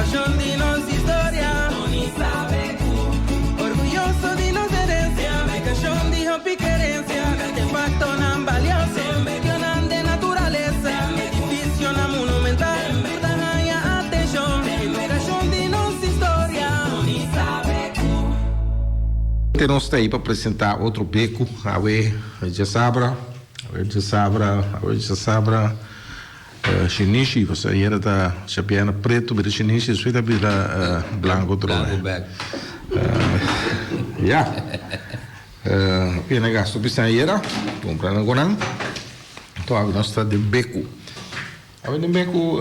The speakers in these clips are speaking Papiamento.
Edukashon di nos historia. Orguyoso di nos herensia. Edukashon di hopi kerensia. Artefaktonan balioso. Sitionan den naturalesa. Edifisionan monumental. Tur ta haña atenshon. Edukashon di nos historia. Te nos ta ei pa presenta otro beku awe djasabra, awe djasabra, awe djasabra. Shinishi, pasobra ayera ta shapiana pretu bira shinishi, despues ta bira blanco otro Blanco bek. Ya. Pena gasto pisan ayera, cumpra nan cu nan. Anto awe nos ta den becu. Awe den becu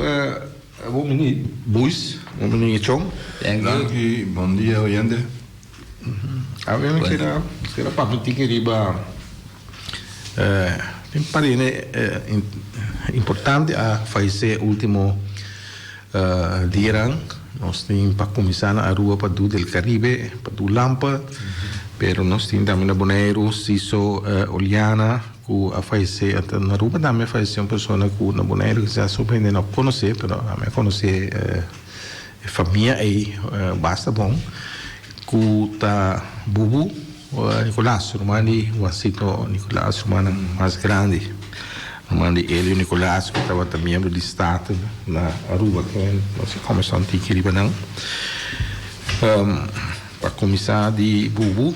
bon bini Buis, bon bini Chon. Thank you. Danki, bon dia oyente. Awe mi kier a papia un tiki riba. Tin par hende importante a fallecé ultimo dianan. Nos tin pa cuminsa na Aruba Padu del Caribe, Padu Lampe, pero nos tin tambe na Boneiru Ciso Oliana cu a fallecé. Na Aruba tambe a fallecé un persona cu na Boneiru kisas hopi hende no conoce, pero ami a conoce e famia ey basta bon, cu ta Bubu Nicolas, ruman di Juancito Nicolas, rumannan mas grandi, ruman di Elio Nicolas ku tabata miembro di Staten na Aruba. Nos a kombersá un tiki riba nan. Pa kuminsá di Bubu,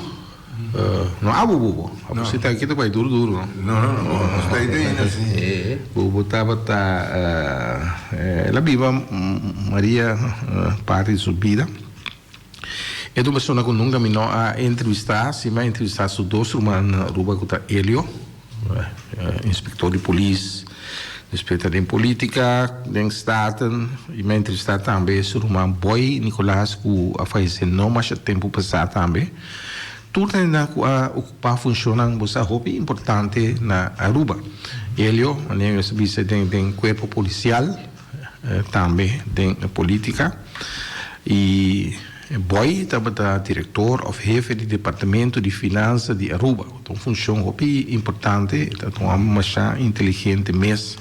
no abo Bubu, abo si ta aki ta bai duru duru no. No, no, no, nos ta ei ainda si. Bubu tabata, el a biba Maria parti di su bida. E ta un persona ku nunka mi no a entrevistá, si mi a entrevistá su dos ruman na Aruba ku ta Elio, inspektor di polis, despues ta den politika, den Staten, i mi a entrevistá tambe su ruman Boy Nicolaas ku a fayesé no masha tempu pasá tambe. Tur ta hendenan ku a okupá funshonnan bo sa hopi importante na Aruba. Elio, manera mi a bisa den kuerpo polisial. Tambe den politica y Boy tabata director of hefe di departamento di finansa di Aruba. Ta un funcion hopi importante, e ta un homber masha inteligente mes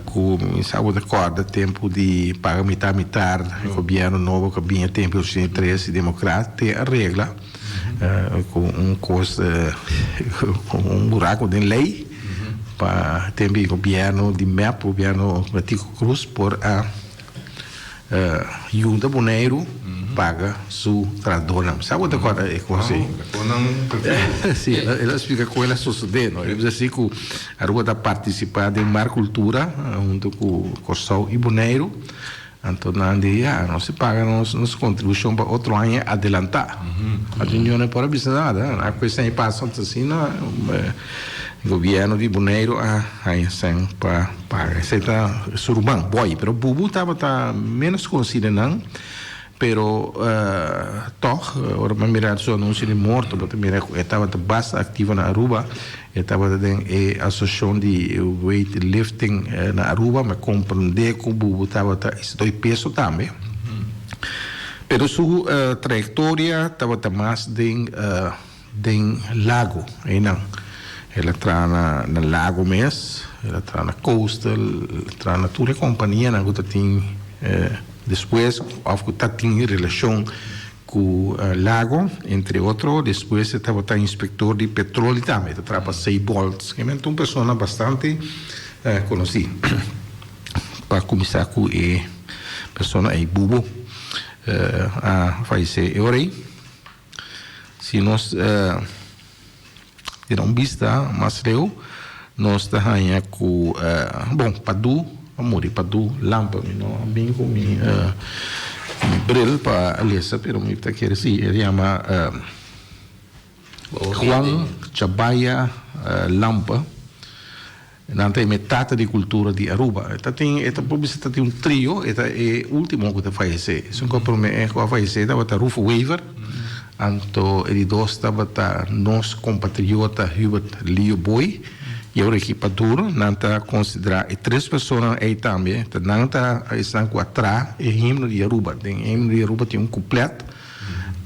cu mi sa bo ta corda tempo di paga mitar mitar e gobierno nobo cu a bini e tempo di 83 y democrat te a regla cu un cos cu un buraco den ley. Pa tempu di gobierno di mep, gobierno Betico Croes por a yuda Boneiru paga su trahadornan. Sa bo ta corda e cos ey? Si, el a splica con el a sosode, no? El a bisa si cu Aruba ta participa den Mar Cultura hunto cu Corsou y Boneiru. Anto nan di, ya, nos a paga nos nos kontribushon pa otro aña adelantá. Anto Ño no por a bisa nada. A kuestion ei pasa anto asina gobièrnu di Boneiru a haña sèn pa paga. Esei ta su ruman, Boy. Pero Bubu tabata ménos konosí den nan. Pero tòg, ora bo mira su anunsio di morto, bo ta mira ku e tabata basta aktivo na Aruba. E tabata den e asosiashon di weightlifting na Aruba. Mi a komprendé ku Bubu tabata isdoi peso tambe. Pero su trayektoria tabata mas den den Lago, einan. El a traha na na Lago mes, el a traha na Coastal, el a traha na tur e kompanianan ku ta tin despues òf ku ta tin relashon ku Lago, entre otro. Despues e tabata inspektor di petroli tambe, e ta traha pa Seybold. Realmente un persona bastante konosí. Pa kuminsá ku e persona ei, Bubu, a fayesé e ora ei. Si nos tira un bista mas leu, nos ta haña ku, bon, Padu a muri, Padu Lampe. Mi no a bin ku mi bril pa lesa, pero mi ta kere si e yama Juan Chabaya Lampe. Nan ta e me tata di cultura di Aruba. E ta tin, e ta por bisa ta tin un trio, e ta e ultimo cu ta fayece. Esun cu a prome cu a fayece tabata Rufo Wever, anto e di dos tabata nos compatriota Hubert Leo Booi, y awor aki Paduro. Nan ta considera e tres personanan ey tambe, ta nan ta esnan cu a traha e himno di Aruba. Den e himno di Aruba tin un couplet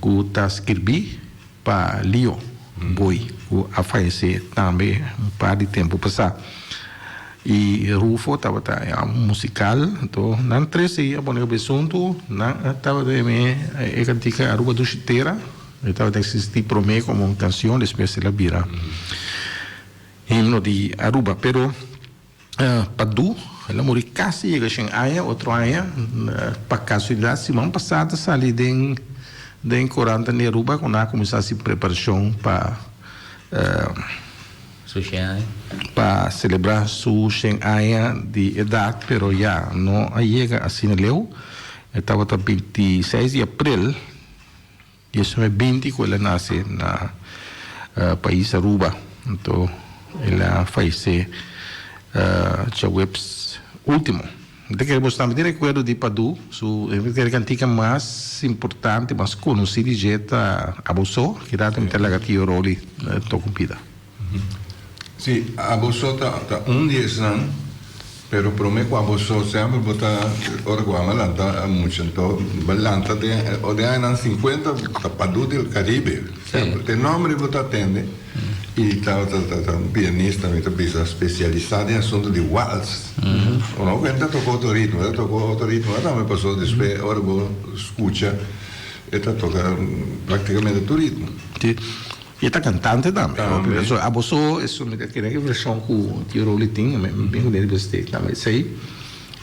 cu ta skirbi. Pa Leo Boy ku a fayesé tambe un par di tempu pasá. I Rufo tabata e amo musical, anto nan tres ei a pone kabes huntu, nan tabata e e kantika Aruba Dushi Tera, e tabata existi prome komo un kansion, despues el a bira himno di Aruba. Pero Padu, el a muri kasi yega shen aña, otro aña, pa kasualidat siman pasa ta sali den den koranta di Aruba ku nan a kuminsá hasi preparashon pa Su shen aña. Pa selebrá su shen aña di edat, pero ya no a yega asina leu. E tabata 26 di aprel 1920 ku el a nase na pais Aruba. Anto el a fayesé djaweps último. Mi ta kere bos tambe tin rekuerdo di Padu, su mi ta kere kantika mas importante, mas konosí di dje ta Abo So, kidat mi ta laga Tio Rolly toka un pida. Sí, Abo So ta ta un di esnan, pero promé ku Abo So semper bo ta ora ku amo a lanta mucha anto bo a lanta den den añanan sinkuenta ta Padu del Caribe, semper ta e nomber bo ta atende. Y tabata ta un pianista, mi ta bisa, specialisa den asunto di wals. No cu e ta toca otro ritmo, e ta toca otro ritmo tambe pasobra despues ora bo scucha e ta toca practicamente tur ritmo. Si, y e ta cantante tambe. Tambe. So abo so esun mi ta kere e version cu Tio Rolly tin, mi bin cu den riba tambe esey.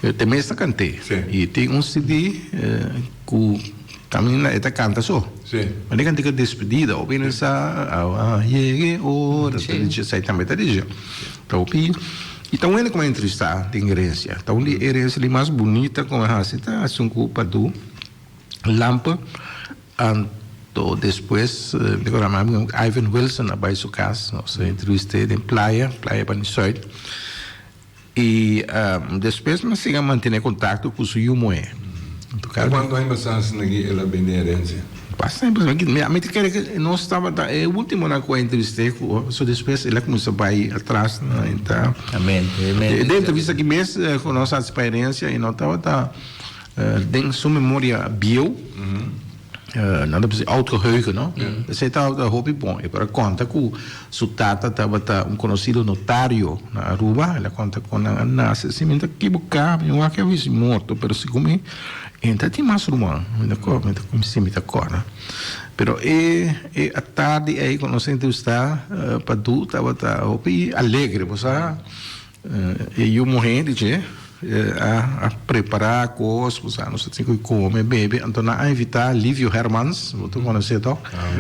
Te mes ta cant'é. Si. Y tin un CD cu caminda e ta canta so. Si. Manera cantica despedida, hopi hende sa, a yega e ora, ta dice, esey tambe ta dice. Ta hopi, y ta un hende cu mi a entrevista den herencia. Ta un di e herencia di mas bunita cu mi a haci ta esun cu Padu Lampe. Anto despues, mi ta acorda mi Ivan Wilson a bay su cas, nos a entrevist'é den playa, playa Banizuid. Y despues mi a sigui a mantene contacto cu su yu muhe. Ta cuanto aña basa asina ki el a bini herencia? Basta aña basa. Mi mi ta kere cu nos tabata e ultimonan cu a entreviste cu so despues el a cuminsa bay atras na e ta. Amen. Den entrevista aki mes cu nos a haci pa herencia y no tabata den su memoria bieu. Nan ta bisa oud geheugen, no? Esei tabata hopi bon. E por a konta ku su tata tabata un konosido notario na Aruba. El a konta kon nan a nase. Si mi ta kiboká, mi wak a wisi morto, pero segun mi e ta tin mas ruman. Mi ta kòrda, mi ta si mi ta kòrda. Pero e e atardi ei ku nos a entrevistá Padu tabata hopi alegre, bo sa. E yu muhé di dje a prepará kos, bo sa, nos a tin ku kome, bebe. Anto nan a invitá Livio Hermans, bo ta konosé tòg?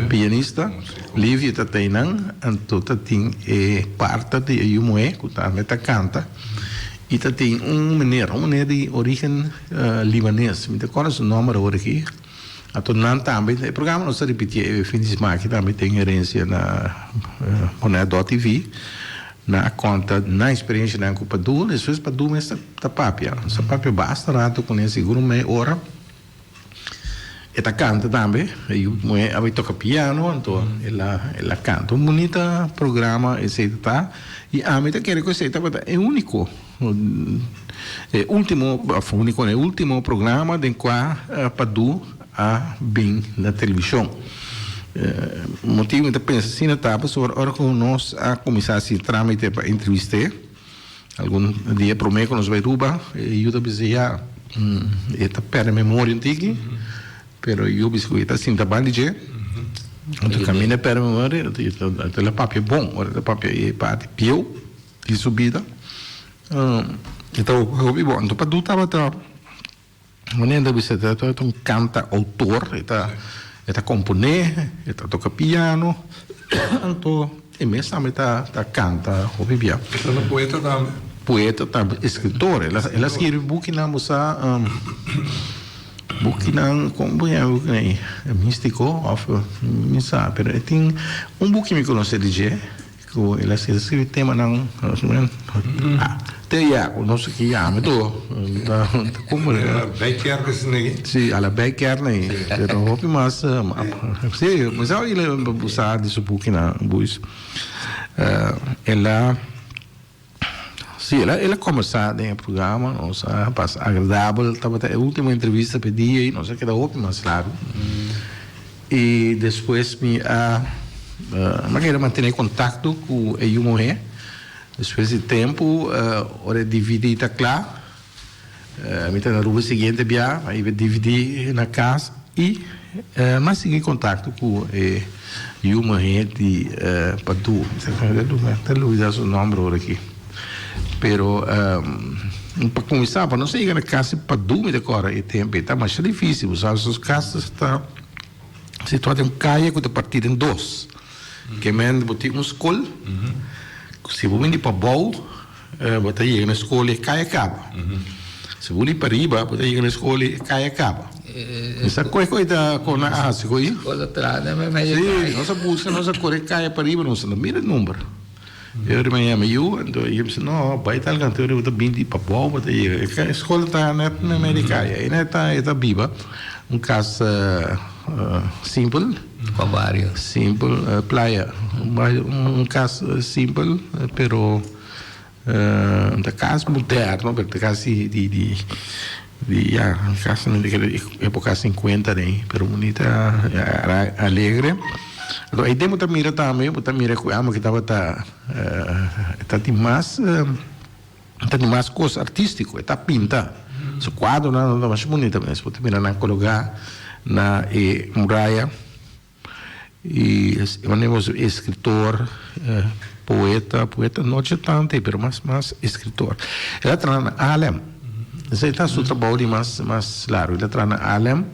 Pianista. Livio ta tei nan, anto ta tin e parta di e yu muhé ku tambe ta kanta. I ta tin un meneer, un meneer di orígen libanes, mi ta kòrda su nòmber awor aki. Anto nan tambe, e programa nos ta ripití e fin di siman aki tambe den Herencia na Bonaire dot TV. Nan a konta nan eksperensianan ku Padu, despues Padu mes ta papia. Nos a papia basta rato kuné, sigur un mei ora. E ta kanta tambe, e yu muhé a bai toka piano, anto el a el a kanta. Un bunita programa esei ta ta, i ami ta kere ku esei tabata e úniko, e último, òf úniko no, e último programa den kua Padu a bin na televishon. Motibu mi ta pensa asina ta pasobra ora ku nos a kuminsá hasi trámite pa entrevist'é, algun dia promé ku nos bai Aruba, e yu ta bisa ya, e ta pèrdè memoria un tiki, pero yu bisa ku e ta sinta ban di dje. Anto kaminda e pèrdè memoria, el a papia bon, ora el a papia e parti pieu di su bida, e ta hopi bon. Anto Padu tabata. Wanneer ta bisa ta ta un canta autor, e ta e ta componé, e ta toca piano, anto e mes tambe ta ta canta hopi bia. E ta un poeta tambe? Poeta tambe, escritor. El a el a skirbi bukinan bo sa bukinan con bo yama e bukinan ei? Mistico of mi sa pero e tin un buki mi conoce di dje. Ku el a skirbi temanan te ya ku no sé ki yama to ta komo Bijkerk is negi? Si a la bijkerk nei pero hopi mas si mi sa el a sa di su bukinan buis el a si el a kombersa den e programa nos a pasa agradabel tabata e ultimo entrevista pa e dia ei nos a keda hopi mas largu. I despues mi a mi a kere mantené kontakto ku e yu muhé. Despues di tempu, ora e dvd ta kla, mi ta na Aruba siguiente bia, a hiba e dvd na kas i mi a sigui kontakto ku e yu muhé di Padu. Mi ta lubida su nòmber ora aki. Pero pa kuminsá, pa nos a yega na kas di Padu mi ta kòrda e tempu ei ta masha difísil, bo sa, su kas ta situá den un kaya ku ta partí den dos. Ke men bo tin un skol, si bo bini pabou bo ta yega na e skol i e kaya kaba. Si bo bini pariba bo ta yega na e skol i e kaya kaba. Mi sa koe koe ta kon nan a hasi koe. Si, nos a buska, nos a kore kaya pariba, nos no mira e number. E ora mi a yama yu, anto e bisa no, bai tal kanto, bo ta bini di pabou bo ta yega. E skol ta net meimei di kaya. E net ta e ta biba un kas simpel. Kua bario? Simpel, playa. Un kas simpel, pero ta kas moderno, pero ta kas di di di di ya, kas di epoka sinkuenta den, pero bunita, alegre. Anto ei den bo ta mira tambe, bo ta mira ku amo ke tabata ta tin mas ta tin mas kos artístiko, e ta pinta. Su kuadronan ta masha bunita mes, bo ta mira nan kologá na e muraya. I e manera bo eskritor, poeta, poeta no dje tantu ei pero mas mas eskritor. El a traha na Alem, esei ta su trabou di mas mas largu, el a traha na Alem.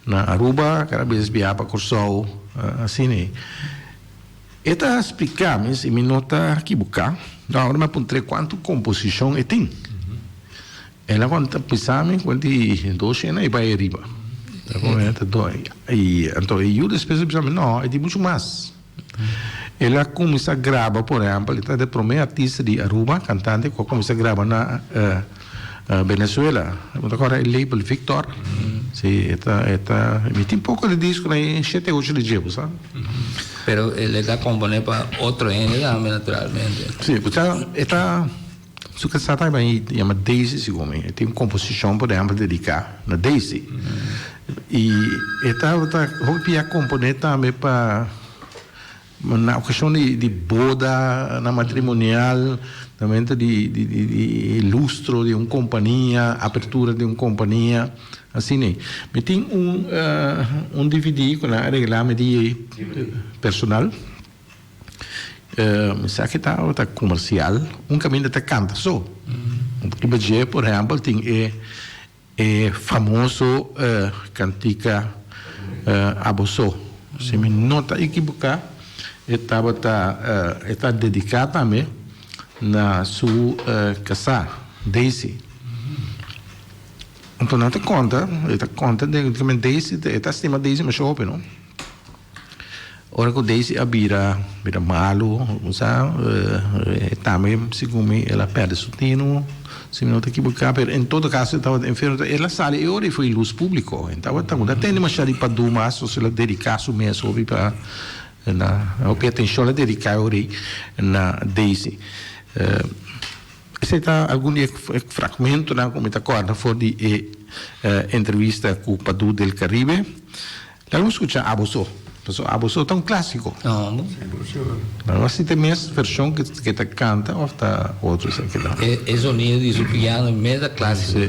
Na Aruba cada bes biaha pa Corsou asina ei. E ta splica mi si mi no ta kibuca, ahora mi a puntr'e cuanto composicion e tin. El a conta bisa mi cu el di dos shena y bay ariba. Y anto e yu despues a bisa mi no e tin mucho mas. El a cuminsa graba por ehempel e ta de prome artista di Aruba cantante cu a cuminsa graba na Venezuela. Bo ta acorda e label Victor? Si e ta e ta mi tin poco di disco na e shete ocho di dje bo sa. Pero el ta compone pa otro hende tambe naturalmente. Si bo ta e ta su casa ta yama Daisy segun mi e tin un composicion por ehempel dedica na Daisy. Y e tabata hopi a componé tambe pa na ocasion di boda, na matrimonial, na momento di lustro di un compania, apertura di un compania, asina. Mi tin un dvd cu nan a regla mi di personal. Mi sa ki tabata comercial, un caminda ta canta so. Riba dje, por ehempel, tin e. E famoso kantika Abo So. Si mi no ta ekiboká, e tabata e ta dediká tambe na su kasá, Daisy. Anto nan ta konta, e ta konta den Daisy, e ta stima Daisy masha hopi no. Ora ku Daisy a bira bira malu, bo sa, e tambe segun mi el a pèrdè su tinu, si mi no ta ekiboká, pero en todo kaso e tabata enfermo, el a sali e ora ei fo'i lus públiko, e tabata no ta tende mashá di Padú mas, so el a dediká su mes hopi pa na hopi atenshon el a dediká e ora ei na Daisy. Esei ta algun di e fragmentonan ku mi ta kòrda for di e entrevista ku Padú del Caribe. Laga nos skucha Abo So, pasobra Abo So ta un klásiko. Laga nos sinti e mes vershon ke ta kanta òf ta otro esaki ta. E zonido di su piano mes ta klásiko. Sí.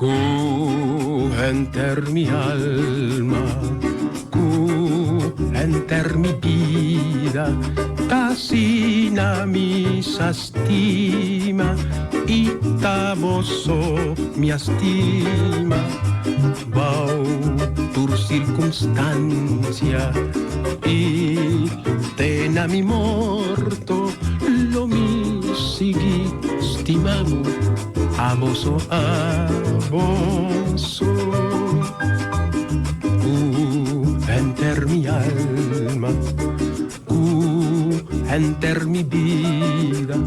Ku henter mi alma, ku henter mi bida, ta asina mi sa stima i ta bo so mi a stima. Bou tur sirkunstansia i te na mi morto lo mi sigui stima bo. Abo so, abo so. Ku henter mi alma, ku henter mi bida,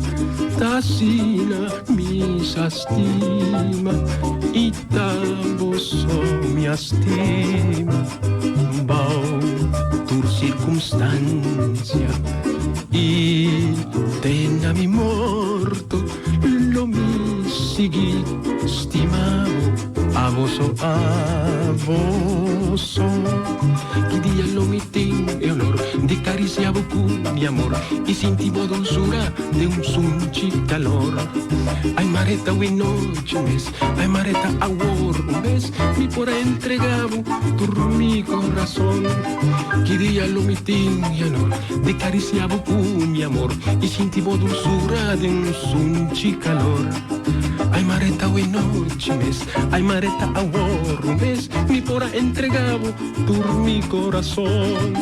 ta asina mi sa stima i ta bo so mi a stima. Bou tur sirkunstansia i te na mi morto. Lo mi sigui stima bo. Abo so, abo so. Ki dia lo mi tin e honor di cariciá bo cu mi amor y sinti bo dulzura den un sunchi calor. Ay mare ta wi nochi mes, ay mare ta awor un bes mi por a entrega bo tur mi corazon. Ki dia lo mi tin e honor di cariciá bo cu mi amor y sinti bo dulzura den un sunchi calor. Ay mare ta wi nochi mes, ay mare ta awor un bes mi por a entrega bo tur mi corazon.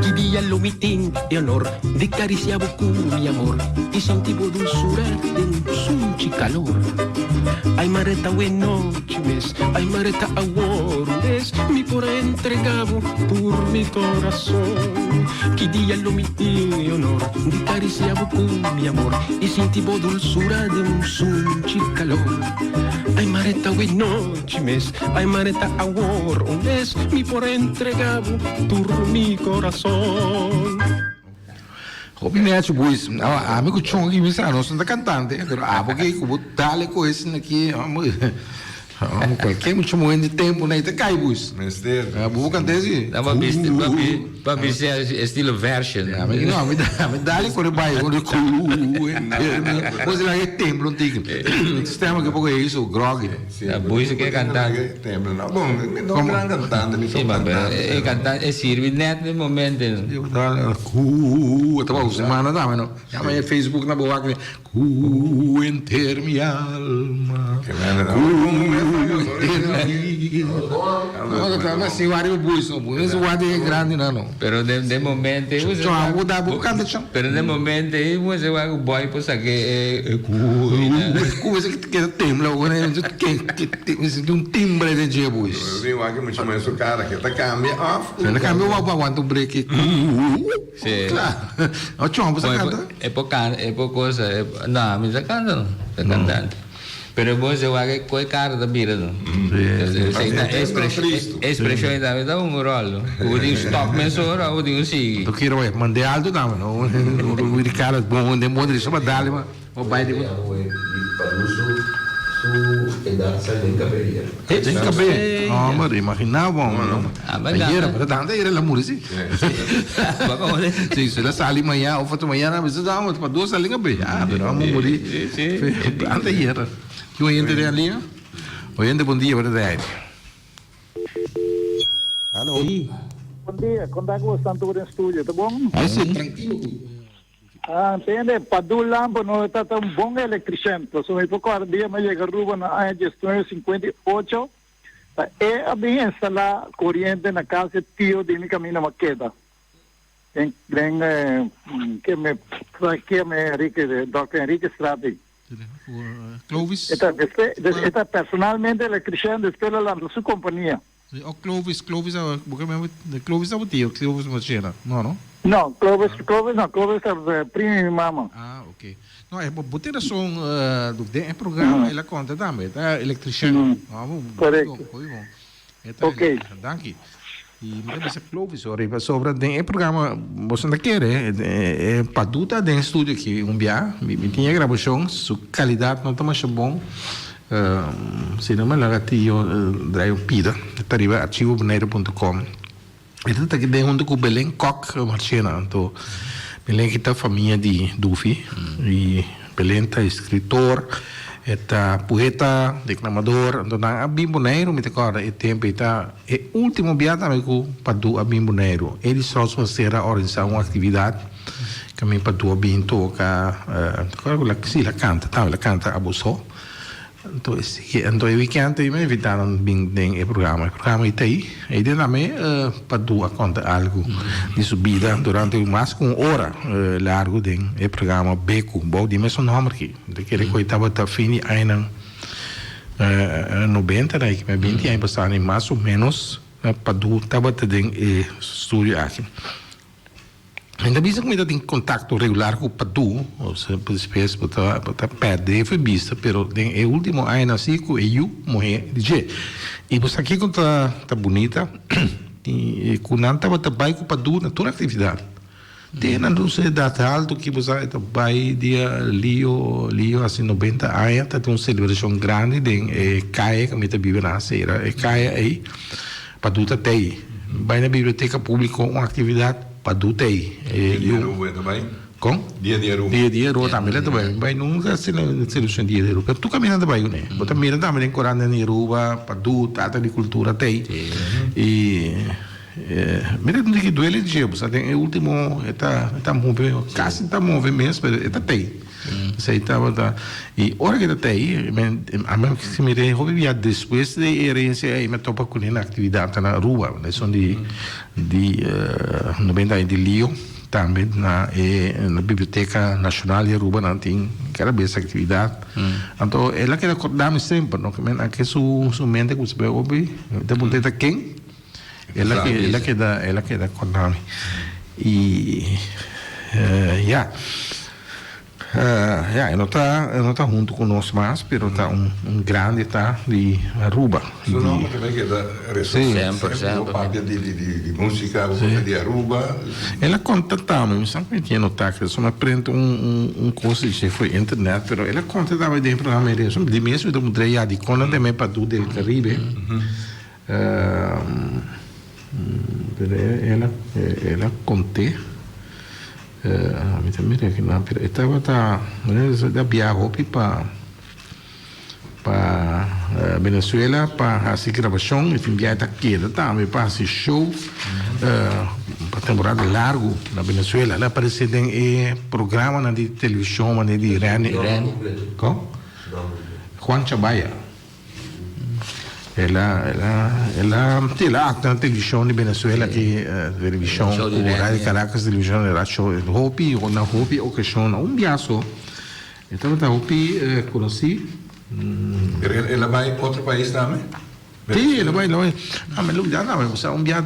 Ki dia lo mi tin e honor di cariciá bo cu mi amor y sinti bo dulzura den un sunchi calor? Ay mare ta we nochi mes, ay mare ta awor un bes mi por a entrega bo tur mi corazon. Ki dia lo mi tin e honor di cariciá bo cu mi amor y sinti bo dulzura den un sunchi calor? Ay mare ta we nochi mes, ay mare ta awor un bes mi por a entrega bo tur mi corazon. Hopi nechi boys. Ami ku Chongi mi sa nos no ta kantante pero abo ke ku bo dale ku esnan aki kualke mucha muhé di tempu nan e ta kai boys. Mester. Bo kant'é si. Nan pa bisti pa bisti estilo version. Ami no ami dale ku bai ku bo laga e tembla un tiki. Sistema ke poko e hizo groggy. Boys ke kantante. Tembla no. Bon, mi no gran cantante, mi so cantante. E cantante e sirbi net den momento. Cu ta usa mana tambe no. Ya me Facebook na bo wak cu enter mi alma. Cu enter mi. No ta ta si wari bo boys no. Bo si wari grandi na no. Pero den den momento e usa. Chon bo da bo canta chon. Pero den momento e usa wak boy por sake e cu. Cu ese keda tembla Ke un timbre den dje boys. Rin wak mucho mas su cara ke ta cambia of. Se na cambia wak aguanta un breki. Si. Claro. No chon bo sa canta. E por canta e por cosa no ami sa canta no sa cantante. Pero bo se wak e koe cara ta bira no. Si. Ta expresion tambe ta un rol no. Bo tin stop mesora o bo tin sigui. To kiro e mande alto tambe no. Di cara bon den bon direccion pa dale ma. Bo bai di Den kabé? Homber, imagina bo homber. Ayera, pero tanta ayera el a muri si. Si, si el a sali mañana of otro mañana, a bisa homber, pa dos sali kabé. Ah, pero amo muri. Tanta ayera. Ki oyente den alia? Oyente, bon dia, bo ta den aire. Hallo. Bon dia, kon ta ku bo stan tur den studio, ta bon? Ese, trankilo. Ah, ntende, Padu Lampo no ta ta un bon electrician, pasobra mi por corda dia mi a yega Aruba na aña diesnuebe sinkuenta i ocho, ta e a bin instala coriente na cas di tio di mi caminda mi a keda den den ke me ke me Enrique Doctor Enrique Straat ei. Clovis. E ta despues e ta personalmente electrician, despues el a lanta su compania. Sí, o Clovis, Clovis a, bo ke meme, Clovis ta bo tio, Clovis Marchena, no, no? No, Clovis, Clovis no, Clovis ta primo di mi mama. Ah, ok. No, e, bo tin rason, Duke, den e programa el a konta tambe, e ta electrician. No, bo, Correcto. hopi bon. E ta Ok. electrician, danki. I mi ta bisa Clovis ora, pasobra den e programa, boso no ta kere, e, e Padu ta den studio aki un bia, mi, mi tin e grabashon, su kalidat no ta masha bon. Si no me laga tio draai un pida ta riba archivo bonaire punto com e ta taki den hunto ku Belen Kok Marchena anto Belen ki ta famia di Dufi y Belen ta escritor e ta poeta declamador anto nan a bin Boneiru mi ta corda e tempo e ta e ultimo bia tambe ku Padu a bin Boneiru Edi Strauss mester a organisa un actividad Camin pa dua bin toca, si la canta tambe, la canta abo so. Anto e sigui, anto e weekend ei mi a invita nan bin den e programa, e programa ei ta ei, ei den tambe pa dua conta algo di su bida durante mas cu un ora largo den e programa Becu, bou di mesun nomber aki. Mi ta kere cu ei tabata fin di añanan. 90 na aki, 20 aña pasá ni mas o ménos Padu tabata den e studio aki. Mi ta bisa ku mi ta tin kontakto regular ku Padu, osea despues bo ta bo ta pèrdè for bista, pero den e último añanan si ku e yu muhé di dje. I bo sa kiko ta ta bunita? Ku nan tabata bai ku Padu na tur aktividat. Te nan un edat haltu ki bo sa e ta bai dia Lio Lio hasi 90 aña ta tin un selebrashon grandi den e kaya ku mi ta biba na Asera e kaya ei Padu ta tei bai na biblioteka publiko un aktividat Padu tei e Dia di Aruba e ta bai? Kon? Dia di Aruba. Dia di Aruba tambe el ta bai mi bai nunka selebrashon dia di Aruba pero tur kaminda ta bai kuné bo ta mira tambe den korant di Aruba Padu tata di kultura tei i. Mira un tiki duele dje, bo sa den e ultimo e ta e ta move, casi ta move mes, pero e ta tei. Esei tabata, y ora ke ta tei, ami si mira e hopi bia despues di e herencia ei mi a topa kuné na actividad na Aruba, esun di di 90 aña di Lio, tambe na e na Biblioteca Nacional di Aruba nan tin cada bes actividad. Anto el a keda corda mi semper, no, ke men a ke su su mente ku ta hopi, ta puntra e ta ken. El a el a keda el a keda kòrda mi i ya ya e no ta e no ta huntu ku nos mas pero ta un un grandi ta di Aruba Su nomber ta bai keda resona Semper semper bo papia di di di musica bo papia di Aruba. El a kontaktá mi mi sa ku mi tin anotá ke so mi a prent un un un kos di dje for internet pero el a kontaktá mi den programa di mes mi ta puntra ya dikon nan ta me Padu del Caribe. Pero el a el a conté mi ta mira aki nan pero e tabata a biaha hopi pa pa Venezuela pa haci grabacion y tin biaha e ta keda tambe pa haci show pa temporada largo na Venezuela. El a aparece den e programanan di television manera di Rene Con? Juan Chabaya. El a, el a, el a, sí, el a actua na televishon di Venezuela aki, televishon Show di ku Rene, Radio ja. Caracas televishon, el a show hopi, na hopi okashon, na un bia so, e tabata hopi konosí. Pero el, el a bai otro pais tambe? Sí, el a bai, el a bai. Ah, mi lubidá tambe, osea un bia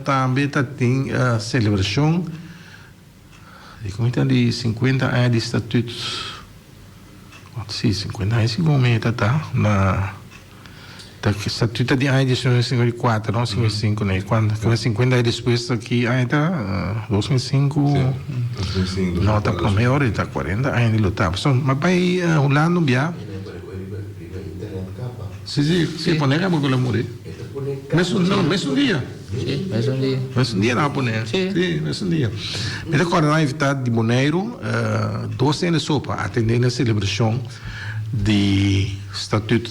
tambe ta tin selebrashon di komo ta di sinkuenta aña di statuut. Si, 50 aña segun mi ta ta na ta statuto di aña 1954 no 55 no cuando 50 aña despues ki aña ta 2005 no ta prome ora ta 40 aña di lo ta pasobra mi a bay Hulanda un bia si si si pone caba cu lo muri mesun no mesun dia. Sí, mesun dia. Mesun dia nan a pone. Sí. Sí, mesun dia. Mi ta kòrda nan a invitá di Boneiru dos hende so pa atendé na selebrashon di Statut.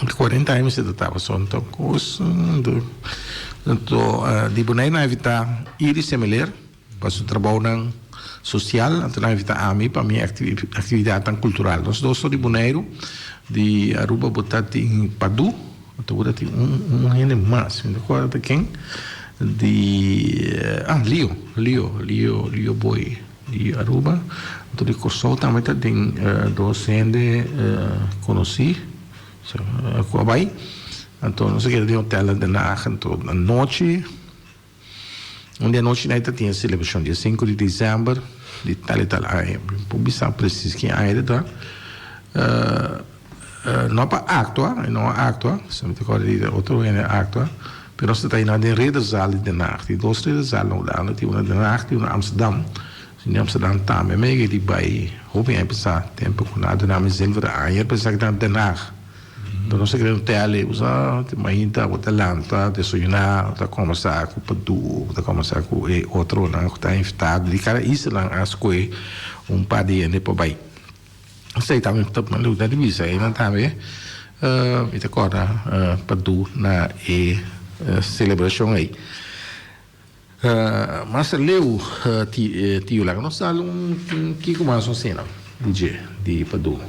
Di kuarenta aña mester ta tabata so. Anto kos anto di Boneiru nan a invitá Iris Semeleer pa su trabounan sosial. Anto nan a invitá ami pa mi aktividatnan kultural. Nos dos so di Boneiru, di Aruba bo ta tin Padu. Anto bo ta tin un un hende mas, mi no acuerdo ta ken, di ah Lio, Lio, Lio, Lio Boy di Aruba. Anto di Corsou tambe ta tin dos hende conoci cu a bay. Anto nos a keda den hotel na Den Haag, anto anochi. Un di anochi nai ta tin e selebrashon dia sinku di december di tal i tal aña. Mi por bisa presis ki aña ta ta. No pa aktua, e no a aktua, si mi ta kòrda di otro hende a aktua, pero nos ta ta hina den Ridderzaal di Den Haag. Tin dos Ridderzaal na Hulanda, tin una Den Haag tin una Amsterdam. Si di Amsterdam tambe mi a yega di bai hopi aña pasá, tempu ku nan a duna mi zilveren anjer, pensá ku ta na Den Haag. Enton nos a kere un tele, bo sa, te mainta bo ta lanta, desayuná, bo ta kòmbersá ku Padu, bo ta kòmbersá ku e otronan ku ta invitado di kada isla nan a skohe un par di hende pa bai. Esei tambe ta luta di bisa einan tambe mi ta kòrda Padu na e selebrashon ei. Mas leu tio laga nos dal un kiko mas un sena di dje di Padu.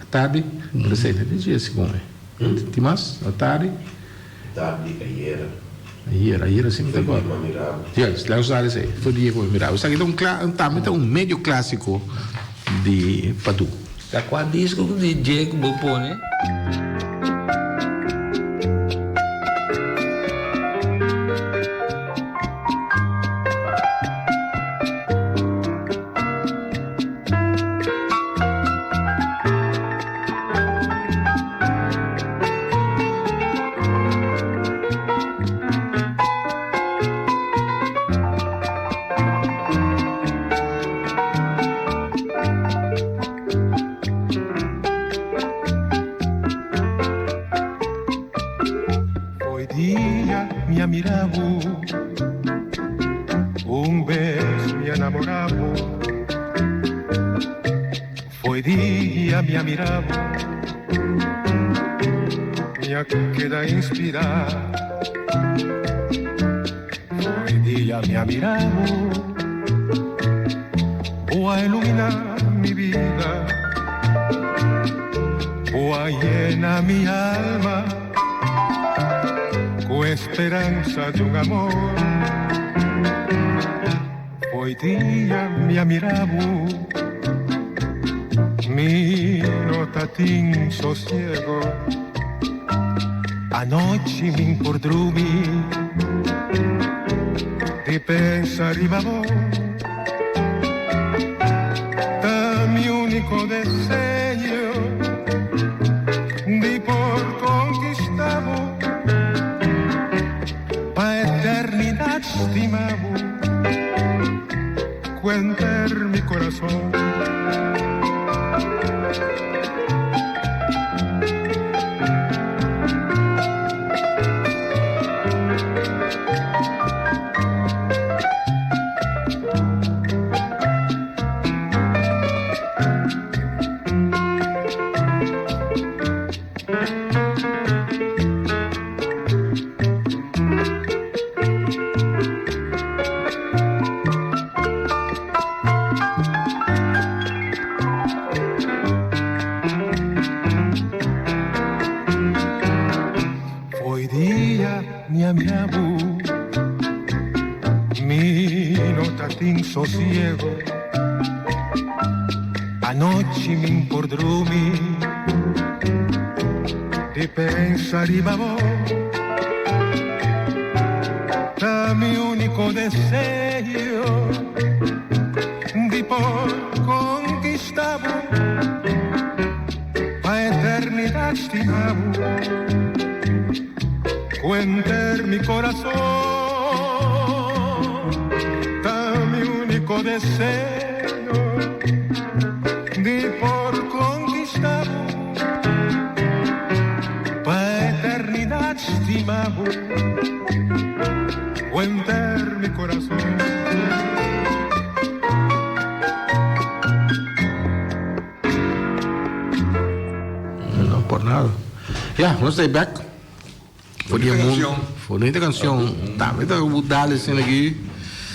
Atardi. Pero esei ta di dje segun mi. Tin mas? Atardi? Atardi, ayera. Ayera, ayera si mi ta Foi acorda. dia ku a mirabo. Juist, laga nos dal esei. Foi dia ku a mirabo. Esaki ta un tambe ta un medio klasiko di Padu. Ta kua disko di dje ku bo pone? Hoy dia mi a mira bo, un bes mi a namora bo. Hoy dia mi a mira bo, mi a keda inspira. Hoy dia mi a mira bo, bo a ilumina mi bida, bo a yena mi alma cu esperanza di un amor. Hoy dia mi a mira bo, mi no ta tin sosiego. Anochi min por drumi di pensa riba bo. Ta mi unico deseo di por conquista bo pa eternidad stima bo cu enter mi corazon. Hoy dia mi a mira bo, mi no ta tin sosiego. Anochi min por drumi di pensa riba bo. Ta mi unico deseo di por conquista bo pa eternidad stima bo cu enter mi corazon. Ta mi unico deseo di por conquista bo pa eternidad stima bo cu enter mi corazon. No por nada. Ya, nos ta back. For di canción. Bonita canción. Tambe ta dale escena aquí.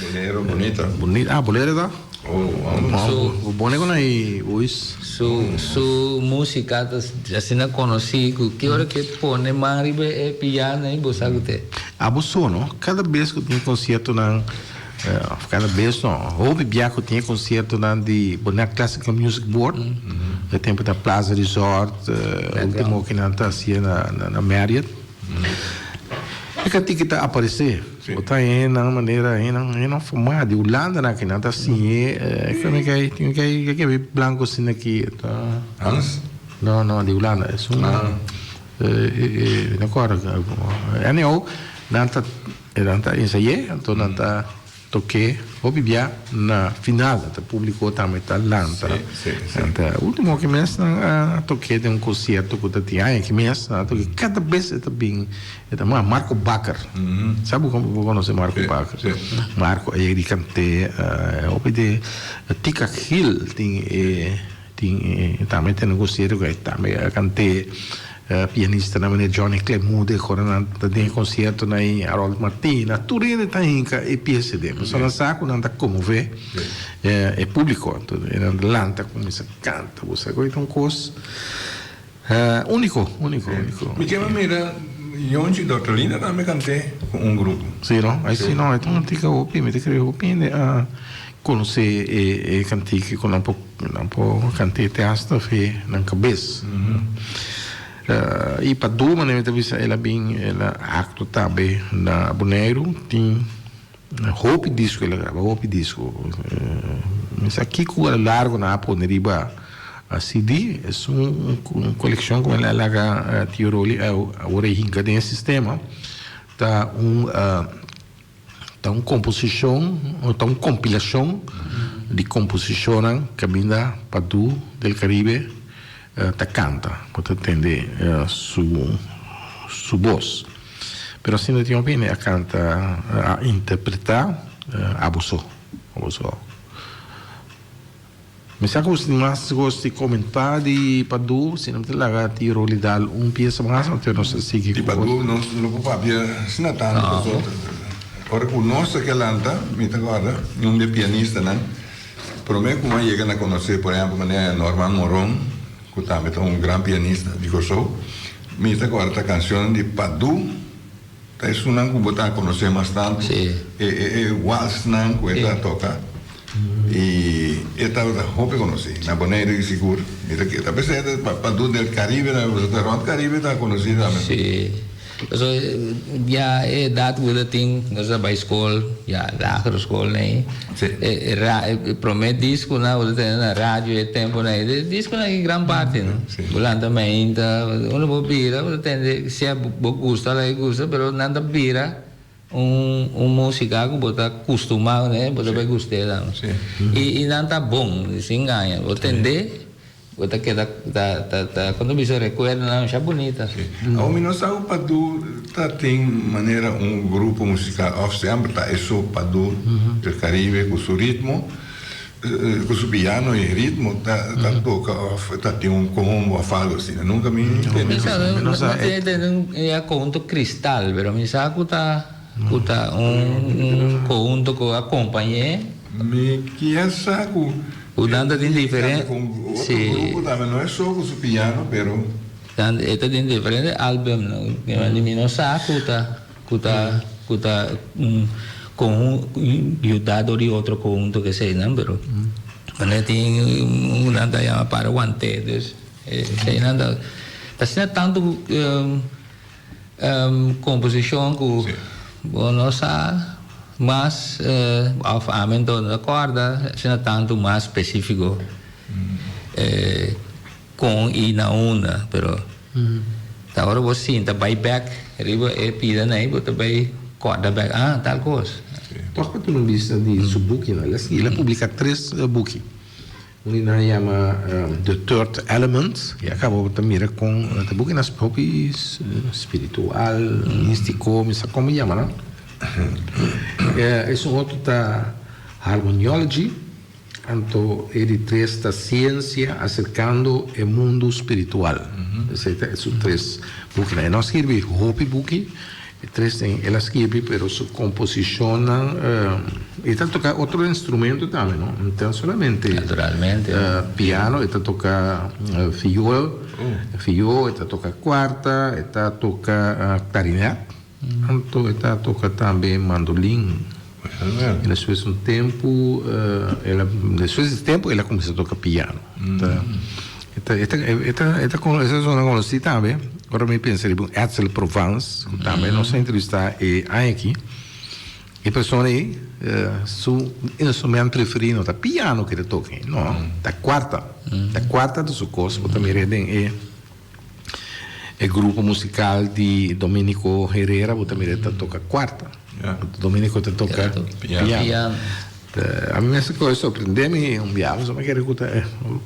Bolero, bonita. Bonita. Ah, bolero ta? Oh, vamos. So, bone con ahí, Luis. Su, su música ta asina conocí cu ki ora que pone man riba e piano ahí bo sa cu te. Abo so, no? Cada bes cu tin conciertonan, of cada bes no, hopi bia cu tin e conciertonan di Bonaire Classical Music Board, e tempo ta Plaza Resort, ultimo cu nan ta hacia na, na Marriott. E cantica ta aparece. Bo ta hende nan manera, hende nan, hende nan fuma di Hulanda nan aki nan ta siñ'e, kende ke ai, tin ke ai, ke ke blanco asina aki, ta. Hans? No, no, di Hulanda, esun. Ah. Mi no kòrda. Anyhow, nan ta, nan ta ensay'é, anto nan ta tok'é hopi bia na final, ta públiko tambe ta lanta. Sí, sí, sí. Nan ta, último ki mes nan a tok'é den un konsierto ku ta tin aña ki mes, nan a tok'é kada bes e ta bin, e ta Marco Bakker. Sa bo bo konosé Marco Bakker? Sí, sí. Marco a yega di kant'é hopi di Tika Gil tin e. Tin e tambe tene un concierto cu e tambe a cant'e pianistanan manera Johnny Klemoede cu ora nan ta den e conciertonan ey Harold Martina tur hende ta hinca e pieza den pasobra nan sa cu nan ta conmove e publico anto e nan ta lanta cuminsa canta bo sa cu e ta un cos unico unico unico. Mi kier a mira Yonchi Dortolina tambe cant'e cu un grupo. Si no ay si no e ta un cantica hopi mi ta cree hopi hende a conoce e cantica cu nan por. Nan por kant'é te hasta fe nan kabes. I pa duma mi ta bisa el a bin el a aktua tambe na Boneiru tin hopi disko el a graba hopi disko. Mi sa kiko a lo largo nan a pone riba CD es un kolekshon ku el a laga Tio Rolly awor e hinka den e sistema ta un. Ta un komposishon, ta un kompilashon di komposishonnan kaminda Padu del Caribe ta kanta. Bo ta tende su su bos. Pero asina tin hopi hende a kanta, a interpretá Abo So, Abo So. Mi sa ku tin mas kos di komentá di Padu, si no ta laga ti Rolly dal un piesa mas, anto nos ta sigui ku. Di Padu nos no por papia asina tantu pasobra ora ku nos ta kelanta, mi ta kòrda un di e pianistanan promé ku mi a yega na konosé por ehèmpel manera Norman Moron ku tambe ta un gran pianista di Kòrsou, mi ta kòrda ta kanshonnan di Padu ta esunnan ku bo ta konosé mas tantu, e walsnan ku e ta toka. I e tabata hopi konosí na Boneiru i sigur mi ta kere. Ta p'esei ta pa du del Caribe tambe pasobra ta rònt Caribe ta konosí tambe. Sí. Pasobra ya e edat ku ta tin nos a bai skol ya lagere skol nei e e promé diskonan ku ta tene na radio e temponan ei e diskonan ki gran parti no. Bo lanta mainta unda bo bira bo ta tende sea bo gusta o no gusta pero nan ta bira. Un un musica cu bo ta custuma cune, bo ta bay gust'e tambe. Y y nan ta bon, sin gaña. Bo tende, bo ta keda ta ta ta con ta bisa recuerdonan masha bunita. Awor mi no sa cu Padu ta tin manera un grupo musical of semper ta e so Padu del Caribe cu su ritmo, cu su piano y ritmo ta ta toca of ta tin un combo of algo asina. Nunca mi tende. Mi sa no no tende un ya conjunto cristal pero mi sa cu ta cu ta un un conjunto cu a acompañe. Mi kier sa cu Cu nan ta tin diferente Canta cu otro grupo tambe no es so cu su piano pero. Nan e ta tin diferente album no mi no sa cu ta. Ku ta ku ta un konhun yuda dor di otro konhunto keseinan pero manera tin un nan ta yama para wante dus eseinan ta ta asina tantu komposishon ku bo no sa mas òf ami anto no ta kòrda asina tantu mas spesífiko kon i na unda pero. Ta ora bo sinta bai bek riba e pidanan ei bo ta bai kòrda bek, ah, tal kos. Tòg pa tuma bista di su bukinan. El a sigui, el a publiká tres buki. Un di nan yama The Third Element. I a kaba bo ta mira kon ta bukinan hopi spiritual, místiko, mi sa kon bo yama nan. Esun otro ta Harmoniology. Anto e di tres ta Ciencia acercando e mundo spiritual. Esei ta su tres bukinan. E no a skirbi hopi buki, e tres den el a skirbi, pero su composicionnan, e ta toca otro instrumento tambe, no? No ta solamente Naturalmente. piano, e ta toca viool, viool, e ta toca cuarta, e ta toca clarinet. Anto e ta toca tambe mandolin. Y despues un tempo, el a, despues di tempo el a cuminsa toca piano. Ta, e ta, e ta, e ta, e ta, e ta zona conoci tambe. Ora mi pensa riba un Edsel Provence, cu tambe nos a entrevista e aña aki. E persona ey, su instrument preferi no ta piano cu e ta toca, no, ta cuarta. Ta cuarta ta su cos, bo ta mira den e. E grupo musical di Dominico Herrera bo ta mira ta toca cuarta. Dominico ta toca piano. A mi mester coge sorprende mi un biaha pasobra mi kere cu ta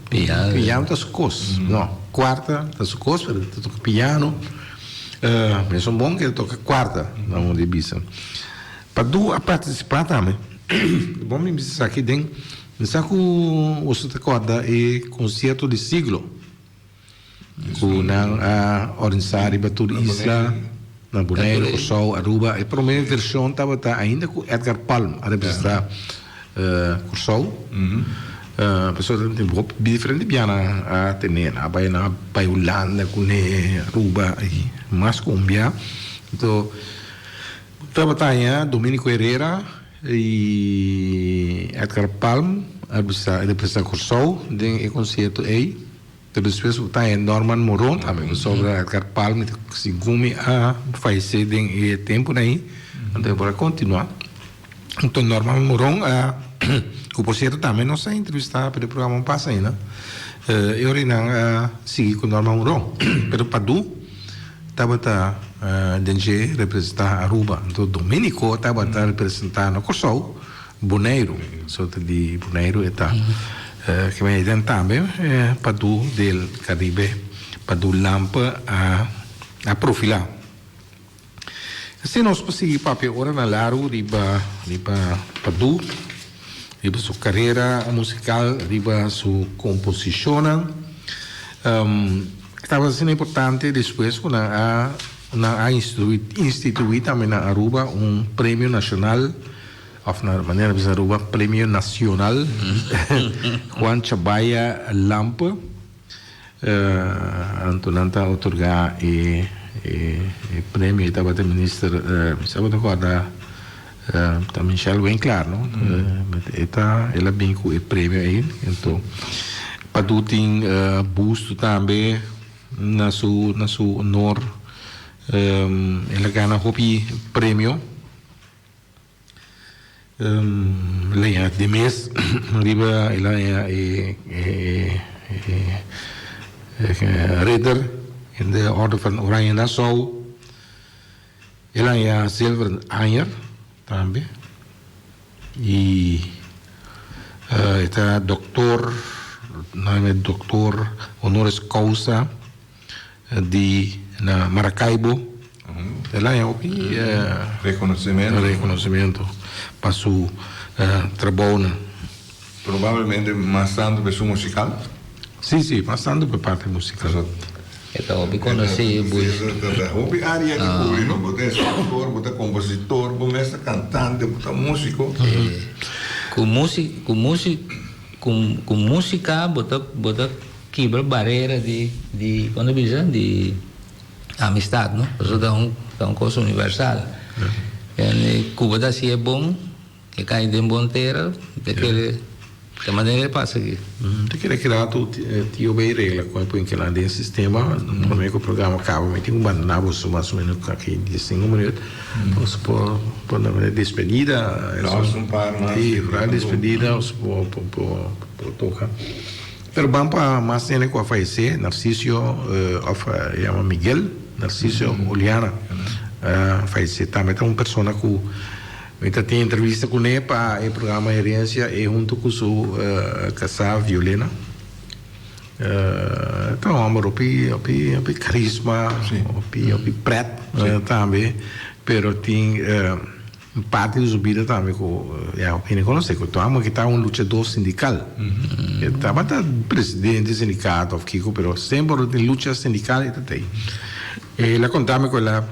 piano ta su cos. No, cuarta ta su cos pero ta toca piano. Mesun bon ke ta toca cuarta na un di bisa. Padu a participa tambe. Bon mi bisa esaki den mi sa cu boso ta corda e concierto di siglo. Ku nan a organisá riba tur isla, na Boneiru, Kòrsou, Aruba. E promé vershon tabata ainda ku Edgar Palm a representá Kòrsou. Pasobra tin hopi diferente bianan a tene. Nan a bai nan a bai Hulanda kuné, Aruba i mas ku un bia. Anto tabata haña Dominico Herrera. I Edgar Palm a bisa representá Kòrsou den e konsierto ei. Pero despues bo ta haña Norman Moron tambe pasobra Edgar Palm segun mi a fayesé den e tempunan ei. Anto e por a kontinuá. Anto Norman Moron a ku por sierto tambe nos a entrevistá pero e programa no pasa ainda. E ora nan a sigui ku Norman Moron. Pero Padu tabata den dje representá Aruba. Anto Dominico tabata representá na Kòrsou Boneiru. Sorte di Boneiru e ta. Ke men den tambe Padu del Caribe, Padu Lampe a a profilá. Asina nos por sigui papia oranan largu riba riba Padu, riba su karera musikal, riba su komposishonnan. Tabata asina importante despues ku nan a nan a instituí tambe na Aruba un premio nashonal òf na manera bisa Aruba premio nacional Juan Chabaya Lampe. Anto nan ta otorgá e e premio e tabata minister mi sa bo ta kòrda ta Michelle Winklaar no e ta el a bin ku e premio ei anto Padu tin busto tambe na su na su honor el a gana hopi premio. Leña di mes riba e laña e Ridder in de Orde van Oranje Nassau. E laña Zilveren Anjer tambe. Y e ta doctor, nan e doctor honoris causa. Di na Maracaibo el a haña hopi reconocimento pa su trabounan. Probablemente mas tanto pa su musical. Si, si, mas tanto pa e parti musical. E ta hopi conoci bush. Ta hopi area di cubri no, bo ta escritor, bo ta compositor, bo mes ta cantante, bo ta musico. Cu music, cu music, cu musica bo ta, bo ta. Kibra barera di di kon ta bisa di amistad no pasobra ta un ta un kos universal en ku bo ta hasié bon e kai den bon tera ta kere ta manera e pasa aki. Ta kere keda tu tio bay regla kon e pon kila den sistema prome ku programa kaba mi tin ku bandona boso mas o menos aki diesinko minuut boso por por na despedida si despedida boso por por toka. Pero ban pa mas hende ku a fayesé, Narcisio òf e yama Miguel Narcisio Oliana a fayesé tambe. Ta un persona ku mi ta tin entrevista kuné pa e programa Herencia, e huntu ku su kasá Violena. Ta un hòmber hopi hopi hopi karisma, hopi hopi prèt tambe, pero tin. Un parti di su bida tambe ku ya hopi hende konosé ku Tuamo ki ta un luchadó sindikal. E tabata presidente di sindikato òf kiko pero semper ora tin lucha sindikal e ta tei. El a konta mi ku el a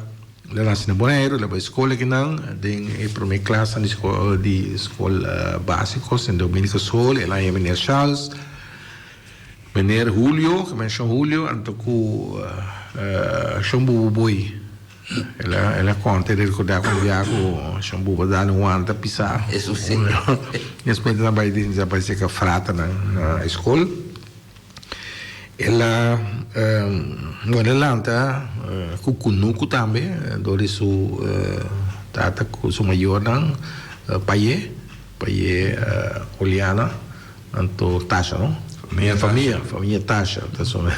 el a nase na Boneiru, el a bai skol akinan den e promé klasnan di skol di skol básiko Sint Dominicus School. El a haña meneer Charles, meneer Julio, ke men shon Julio anto ku shon Bubu Boy. El a el a konta el a rekordá ku un bia ku shon Buba dal un wanta pisá. Eso sí. Despues nan bai den nan bai seka fratanan na e skol. El a bueno el lanta ku kunuku tambe dor di su tata ku su mayornan Paye, Paye Oliana. Anto Tasha no? Famia Famia, famia Tasha ta sona.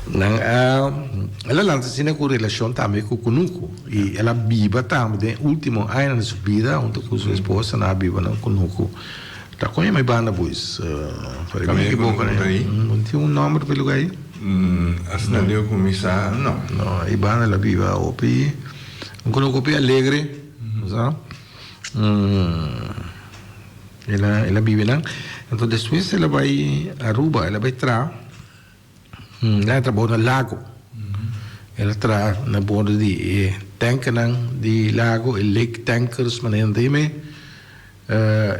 Nan a el a lanta asina ku relashon tambe ku Kunuku i el a biba tambe den ultimo añanan di su bida hunto ku su esposa nan a biba na Kunuku. Ta kon yama e banda boys? Pare mi ekiboka ne. No tin un nomber pa e lugar ei? Asina leu ku mi sa no. No, e banda el a biba hopi un kunuku hopi alegre, bo sa. El a el a bibi nan. Anto despues el a bai Aruba, el a bai traha, el a trabou na Lago. El a traha na bordo di e tankernan di Lago, e lake tankers manera nan ta yam'é.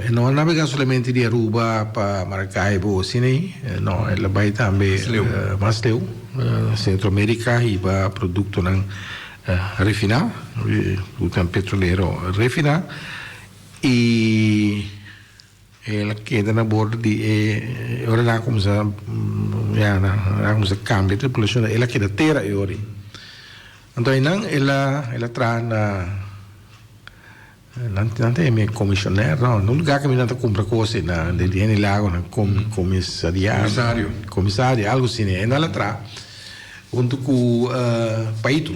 E no a nabegá solamente di Aruba pa Maracaibo asina ei, no, el a bai tambe mas leu, Centro America hiba produktonan refiná, produktonan petrolero refiná. I el a keda na bordo di e ora nan a kuminsá ya nan a kuminsá kambia tripulashon el a keda tera e ora ei. Anto einan el a el a traha na nan nan ta yama komisioner no un lugar kaminda nan ta kumpra kos einan den di lago nan komisaria Komisario. Komisario algo asina einan el a traha huntu ku Paito.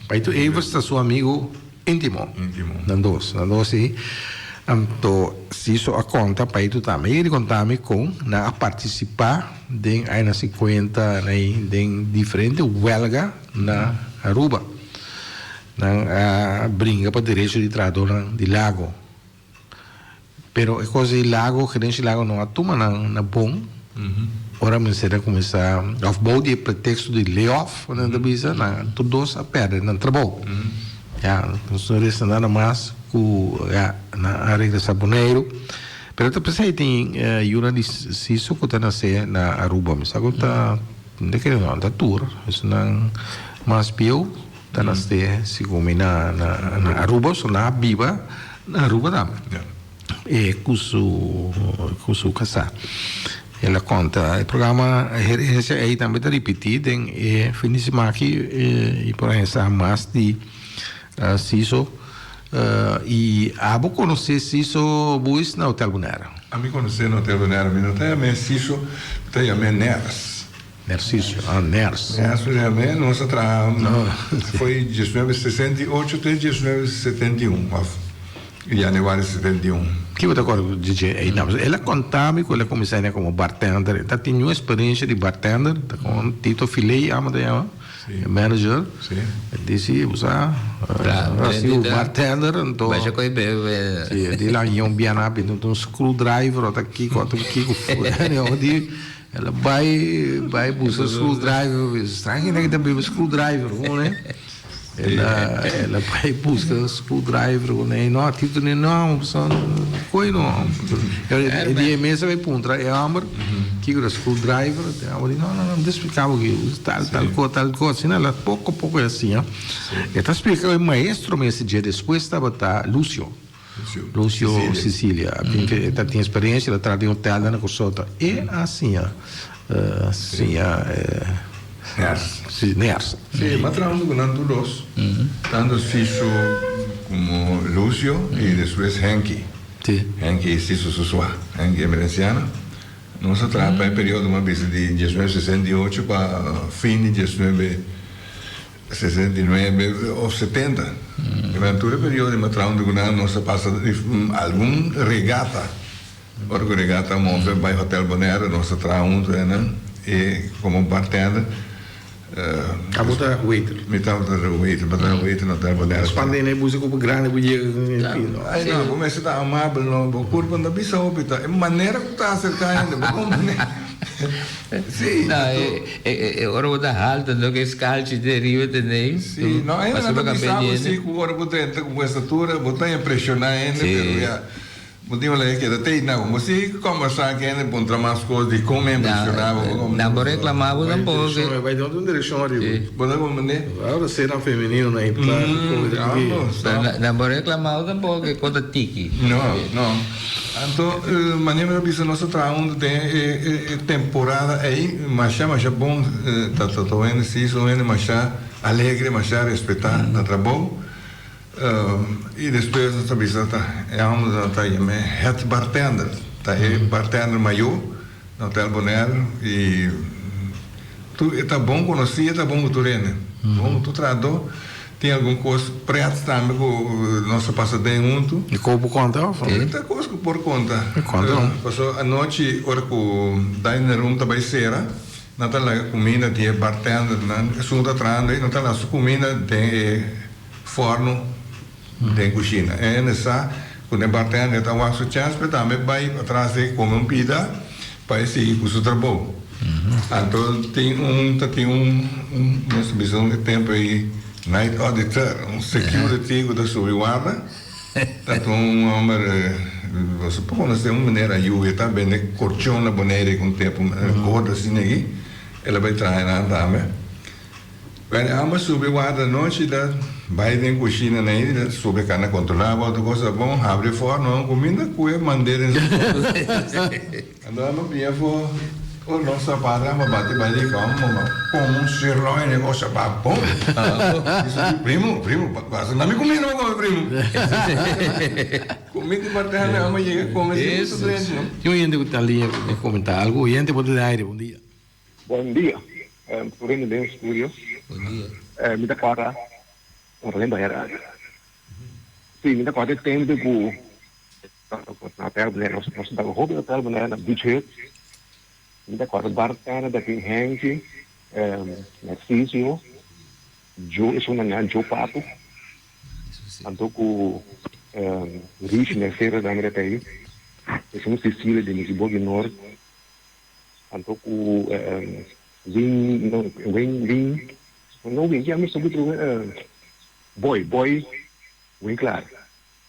Paito Evers ta su amigo. Intimo. Intimo. Nan dos. Nan dos si. Anto Siso a konta Paito tambe yega di konta mi kon nan a partisipá den añanan sinkuenta nei den diferente wèlga na Aruba. Nan a bringa pa derecho di trahadónan di Lago. Pero e kos di Lago, gerencia di Lago no a tuma nan na bon. Ora mester a kuminsá òf bou di e preteksto di layoff, nan ta bisa, nan tur dos a pèrdè nan trabou. Ya, nos no resta nada mas ku ya nan a regresá Boneiru. Pero ta p'esei tin yunan di Siso ku ta nasé na Aruba. Mi sa ku ta, mi ta kere no ta tur, esunnan mas bieu. Ta nace segun mi na na Aruba so nan a biba na Aruba tambe e cu su cu su casa. El a conta e programa Herencia ey tambe ta ripiti den e fin di siman aki y por a hesa mas di Siso y abo conoce Siso Buis na Hotel Bonaire? Ami conoce na Hotel Bonaire mi no ta yam'e Siso mi ta yam'e Ners. Nerciso, ah Ners. Ners realmente nos a traha foi diesnuebe sesenta i ocho te diesnuebe setenta i un of januari setenta i un. Kico ta corda di dje ey? No, el a conta mi cu el a cuminsa ene como bartender. E ta tin un experiencia di bartender, ta con Tito Filey amo ta yama, e manager. E dici, bo sa, a siu bartender, anto. Basha coy bebe. Si, e di la yon biana bini un screwdriver ota kico, ota kico. Di. El a bai bai buska screwdriver, bisa strange hende ta bebe screwdriver con ne. El a el a bai buska screwdriver con ne, no Tito ni no pasobra koe no. E di e mes a bai puntra e homber kiko ta screwdriver, e homber di no no no mi ta splika bo aki tal tal kos tal kos asina el a poko poko el a siña. E ta splika e maestro mes dje despues tabata Lucio. Lucio Sicilia e ta tin experiencia el a traha den hotel na Kòrsou ta e a siña siña Ners Ners. Si mi a traha hunto ku nan tur dos tanto Siso komo Lucio i despues Henky Henky Siso su sua Henky Emerenciano nos a traha pa e periodo mi a bisa di diesnuebe sesenta i ocho pa fin di diesnuebe 69 of 70. Durante tur e periodo di matrao di nan nos a pasa algun regata. Ora ku regata a move bai Hotel Bonaire nos a traha huntu einan i komo bartender. Abo ta waiter? Mi tabata waiter, mi tabata waiter na Hotel Bonaire. Spanta e busi ku grandi ku yega en fin. Ai no, bo mester ta amabel no, bo kurpa no ta bisa hopi ta e manera ku ta aserka hende bo komprende. Sí. No, e ora bo ta halto no ke skalchi te riba te nei. Sí, no, hende nan ta bisa bo si ku ora bo drenta ku bo estatura bo ta impreshoná hende, pero ya bo tin wala e keda tei na bo si kombersá ku hende puntra mas kos di kon mi impreshoná bo. Nan por reklamá bo tampoco. Bai den otro direkshon ariba. Bo ta komprendé? Ora sena femenino na e Nan por reklamá bo tampoco ke kon ta tiki. No, no. Anto, manera mi ta bisa nos ta traha huntu den e temporada ei, masha masha bon ta ta un hende si, un hende masha alegre, masha respetá na trabou. I despues nos ta bisa ta e hòmber ta yam'é het bartender, ta e bartender mayó na Hotel Bonaire i tur e ta bon konosí, e ta bon ku tur hende, bon ku tur trahadó. Tin algun kos pret tambe ku nos a pasa den huntu. E ko por konta of? E ta kos ku por konta. E konta no. Paso anochi ora ku dining room ta bai sera, nan ta laga kuminda di e bartender nan, esun ku ta trahando ei, nan ta laga su kuminda den e fòrnu den kushina. E hende sa ku den bartender ta wak su chèns pero tambe bai patras ei kome un pida pa e sigui ku su trabou. Anto tin un ta tin un nos ta bisa un e tempo ei night auditor, un security ku ta subi warda, ta ta un homber boso por konosé un meneer Ayubi e ta bende korchon na Bonaire un tempo gordo asina aki, el a bai traha einan tambe. Bueno, amo subi warda nochi ta bai den cushina na ey ta subi cana controla bo otro cosa bon habri forno amo cuminda cu e mande den su forno. Anto amo pia for ora nos ta para amo bati bai di cama mama come un sirloin e cosa ba bon. Dice primo primo basta na mi cuminda bo come primo. Comida di bartender amo yega come si gusta drenchi no. Tin un hende cu ta liña cu comenta algo. Oyente bo ta den aire bon dia. Bon dia, tur hende den studio. Bon dia. Mi ta kòrda ora den bai radio. Sí, mi ta kòrda e tempu ku na hotel Bonaire, nos nos tabata hopi hotel Bonaire na Beach Hut. Mi ta kòrda bartender ta tin Henky, Narcisio, Joe esun nan nan Joe Papu. Anto ku Rishi Mercera tambe ta ei. Esun Cecilia di Misiboki Noord. Anto ku Win no Win Win no Win ya mi subi tru Boy Boy Winklaar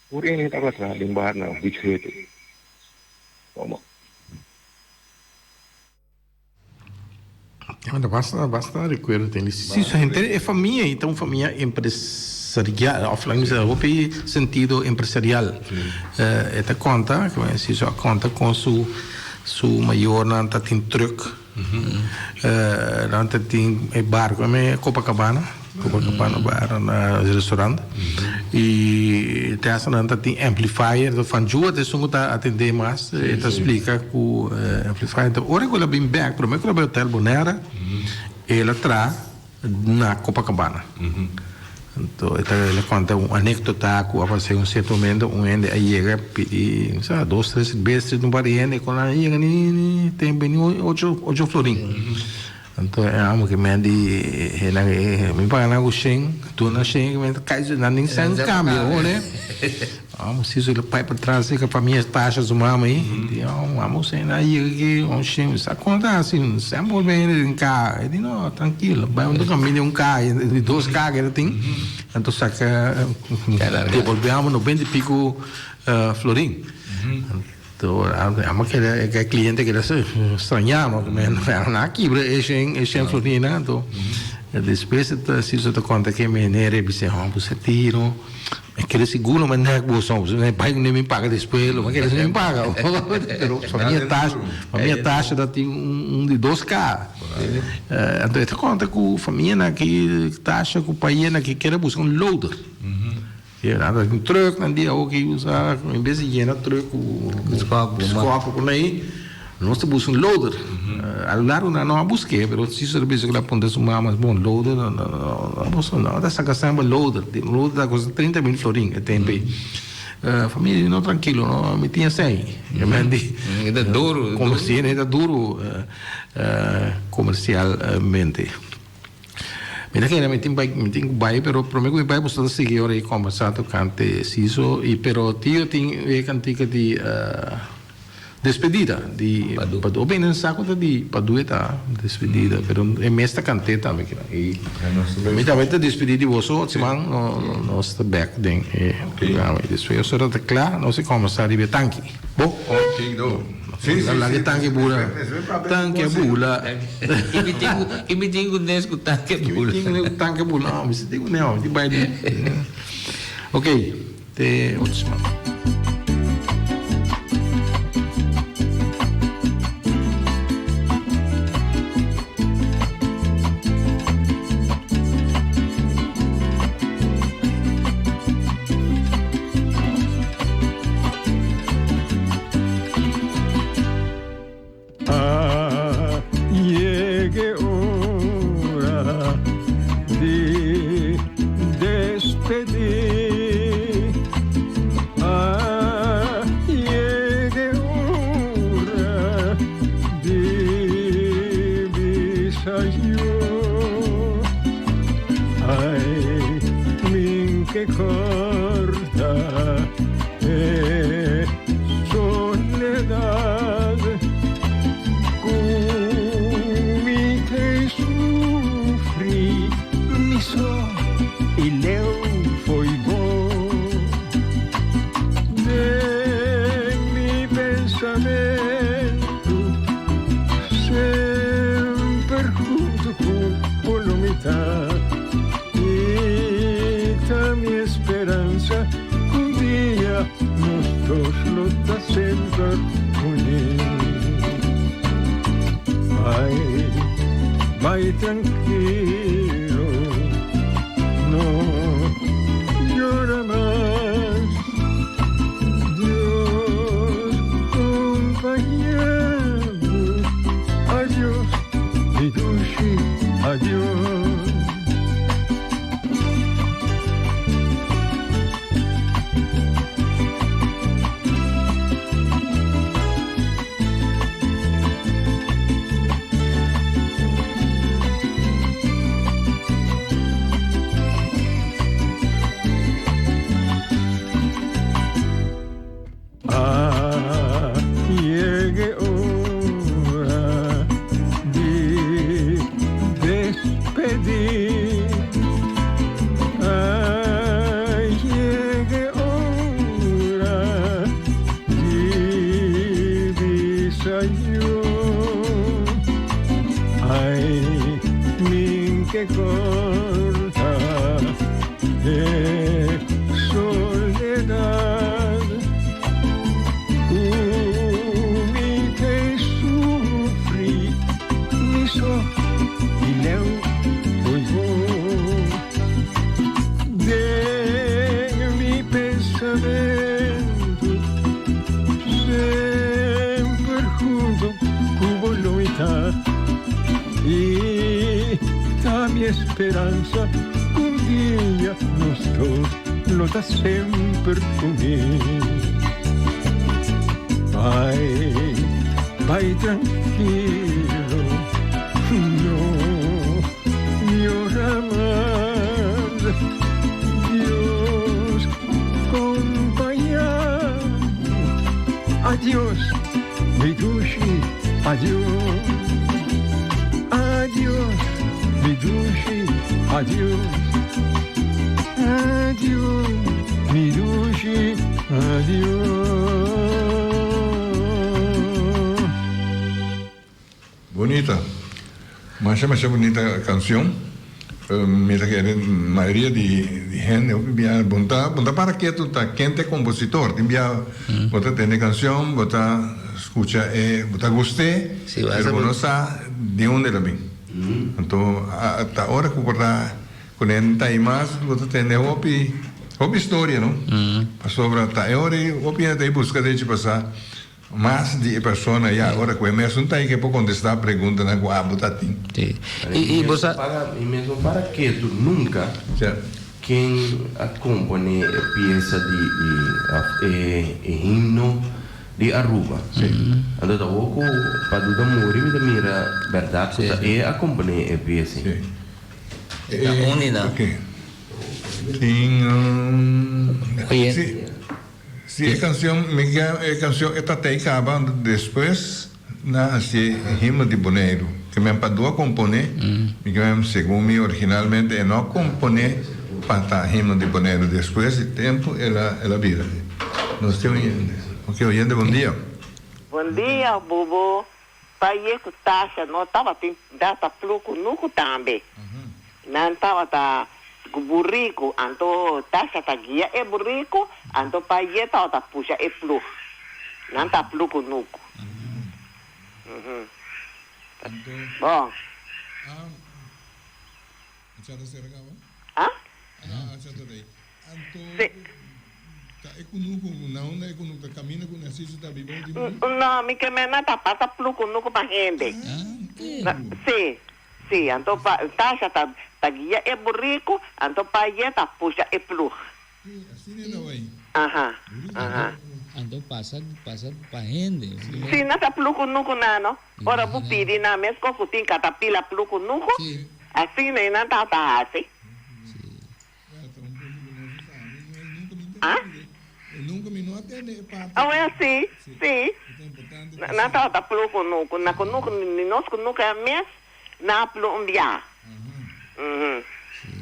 tur ene tabata traha den bar na Beach Hut Toma. Basta basta recuerdo tin si su henter e famia ei ta un famia empresarial of laat mi bisa hopi sentido empresarial e ta conta si su a conta con su Su mayornan ta tin truck. Nan ta tin e bar ku me Copacabana, Copacabana bar na restaurant. I te hasta nan ta tin amplifier. Van Jua ta esun ku ta atendé mas. E ta splika ku amplifier. Ora ku el a bin bèk, promé ku el a bai Hotel Bonaire, el a traha. Na Copacabana. Anto e ta el a conta un anecdota cu a pasa un cierto momento un hende a yega pidi no sa dos tres cerveza un par di hende con nan a yega ni ni tempo ni ocho ocho florin. Anto e amo ke men di e nan e mi paga nan cu shen duna shen men ta cay nan nin sa cambio hoor. Amo si su pai pa tras e famia Tasha su mama ei. Di oh amo se na yega ki un shen sa kon ta hasi sem por bini den ka. E di no trankilo bai un kaminda un ka di dos ka ke ta tin anto saka debolbe amo nobenta i piko florin. Anto amo keda e kliente keda straña no nan a kibra e shen e shen florin anto despues si su ta konta ke meneer e bisa oh bo sa tiro. Mi kere sigur mi nek bo son, mi bai ku mi paga despues, lo mi kere si mi paga. Pero famia Tasha, famia Tasha ta tin un di dos ka. Anto e ta konta ku famianan aki Tasha ku Payena ki kere buska un loader. Nan ta tin truck nan dia awo ki usa, en bes di yena truck ku skòp ku nei. Nos ta buska un loader. A lo largo nan no a busk'é, pero si su ta bisa ku el a puntra su mama, bon, loader, no, no, no, boso no ta saka semper loader. Loader ta kosta trinta mil florin e tempo ei. Familia di no, trankilo, no, mi tin esei. E men di. E ta duru. Si, e ta duru komersialmente. Mi ta kere mi tin bai, mi tin ku bai, pero prome ku mi bai boso ta sigui ora i kombersá tokante siso i pero tio tin e kantika di Despedida di Padu. O benen sa ku ta di Padu e ta despedida, pero e mes ta kant'é tambe kila. I mi tambe ta despedí di boso otro siman nos ta bèk den e programa. I despues ora ta kla nos a kombersá riba e tanki. Bo? Laga e tanki bula. Tanki a bula. Ki mi tin ku nes ku tanki a bula? Ki mi tin ku tanki a bula? No, mi si tin ku neo. Mi tin bai di. Ok. Te otro siman. A yega e ora di despedí. A yega e ora di bisa yo. Ai, min ke corta e soledad cu mi te sufri mi so y leu fo'i bo. Den mi pensamento semper hunto cu bo lo mi ta. dos lo ta semper uní. Bai, bai trankilo, no yora mas. Dios kompañá bo. Adios, mi dushi, adios. A yega e ora di despedí. A yega e ora di bisa yo. Ai, min ke corta e soledad Ku mi te sufri mi so i leu fo'i bo. Den mi pensamentu semper huntu ku bo lo mi ta i ta mi esperansa ku un dia nos dos lo ta semper uní. Bai, bai trankilo, no yora mas. Dios kompañá bo. Adios, mi dushi, adios. Adios, mi dushi, adios. Adios, mi dushi, adios. Bunita. Masha masha bunita cancion. Mi ta kere mayoria di hende hopi bia bon ta bon ta para ketu ta ken ta e compositor. Tin bia bo ta tende e cancion bo ta scucha e bo ta gust'e pero bo no sa di unda el a bin. Anto ta ora cu por ta cu nen ta mas bo ta tende hopi hopi historia no pasobra ta e ora ei hopi hende ta ei busca dechi pasa mas di e persona ya ora cu e mesun ta ei ke por contesta preguntanan cu abo ta tin. I bo sa. Mi mes no para ketu nunca ken a compone e pieza di of e himno di Aruba. Anto ta wou ku pa Duda muri mi ta mira bèrdat ku ta e a komponé e piesa. E ta un di nan. Tin si si e kanshon mi ke e kanshon e ta tei kaba anto despues nan hasi e himno di Boneiru ke men pa dua komponé mi ke men segun mi originalmente e no a komponé pa ta himno di Boneiru despues di tempu el a el a bira. Nos tin oyente. Ok oyente bon dia. Bon dia bubu pa ye ku Tasha no tabatin data plu ku nuku tambe nan tabata ku buriku anto Tasha ta guia e buriku anto pa ye tabata pusha e plug nan ta plu ku nuku bon. Sí. No, mi ke mena ta pasa plu kunuku pa hende. Sí, sí, anto pa Tasha ta ta guia e buriku, anto pa ye ta pusha e plug. Aha, aha. Anto pasa pasa pa hende. Sí, nan ta plu kunuku nan no. Ora bo pidi nan meskos ku tin katapila plu kunuku, asina e nan ta ta hasi. Ah? Awel si, si. Nan tabata plu kunuku. Na kunuku, ni nos kunuku e mes, nan a plu un bia.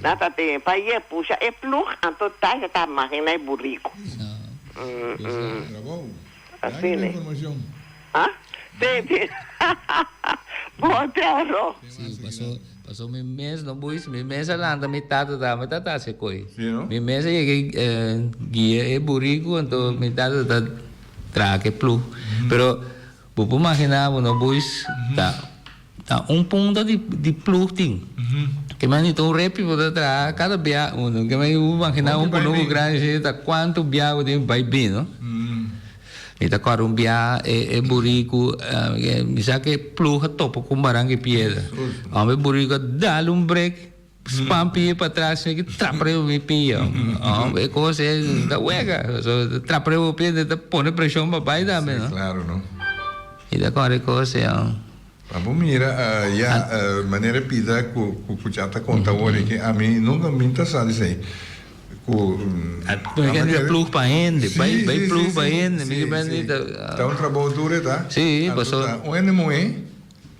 Nan ta tin pa ye pusha e plug, anto Tasha ta magina e buriku. Asina. Ah? Si, si. Bon tero. Sí, paso, paso mi mes no boys, mi mes a lanta mi tata ta, mi tata hace koy. Sí, no? Mi mes a yega eh, guia e burico, anto mi tata ta traha ke ploeg. Pero bo por imagina bo no boys, ta ta un punta di di ploeg tin. Ke men ta un repi bo ta traha kada bia uno. Ke men bo imagina un kunuku grandi asina ta kuantu bia bo tin bai bin, no? Mi ta kòrda un bia e e buriku mi sa ke ploeg a topa ku un baranka di piedra. Hombre e buriku a dal un brek, span pia patras asina ki trapa riba mi pia. Hombre e kos ei ta wega. So trapa riba bo pia ta pone preshon pa bai tambe no. Klaro no. Mi ta kòrda e kos ei. Pa bo mira ya manera pida ku ku cha ta konta awor ke ami nunka mi ta sa di esei. Ku Bai ploeg pa hende, bai bai ploeg pa hende, mi si ta un trabou duro e ta. Si, paso un hende muhé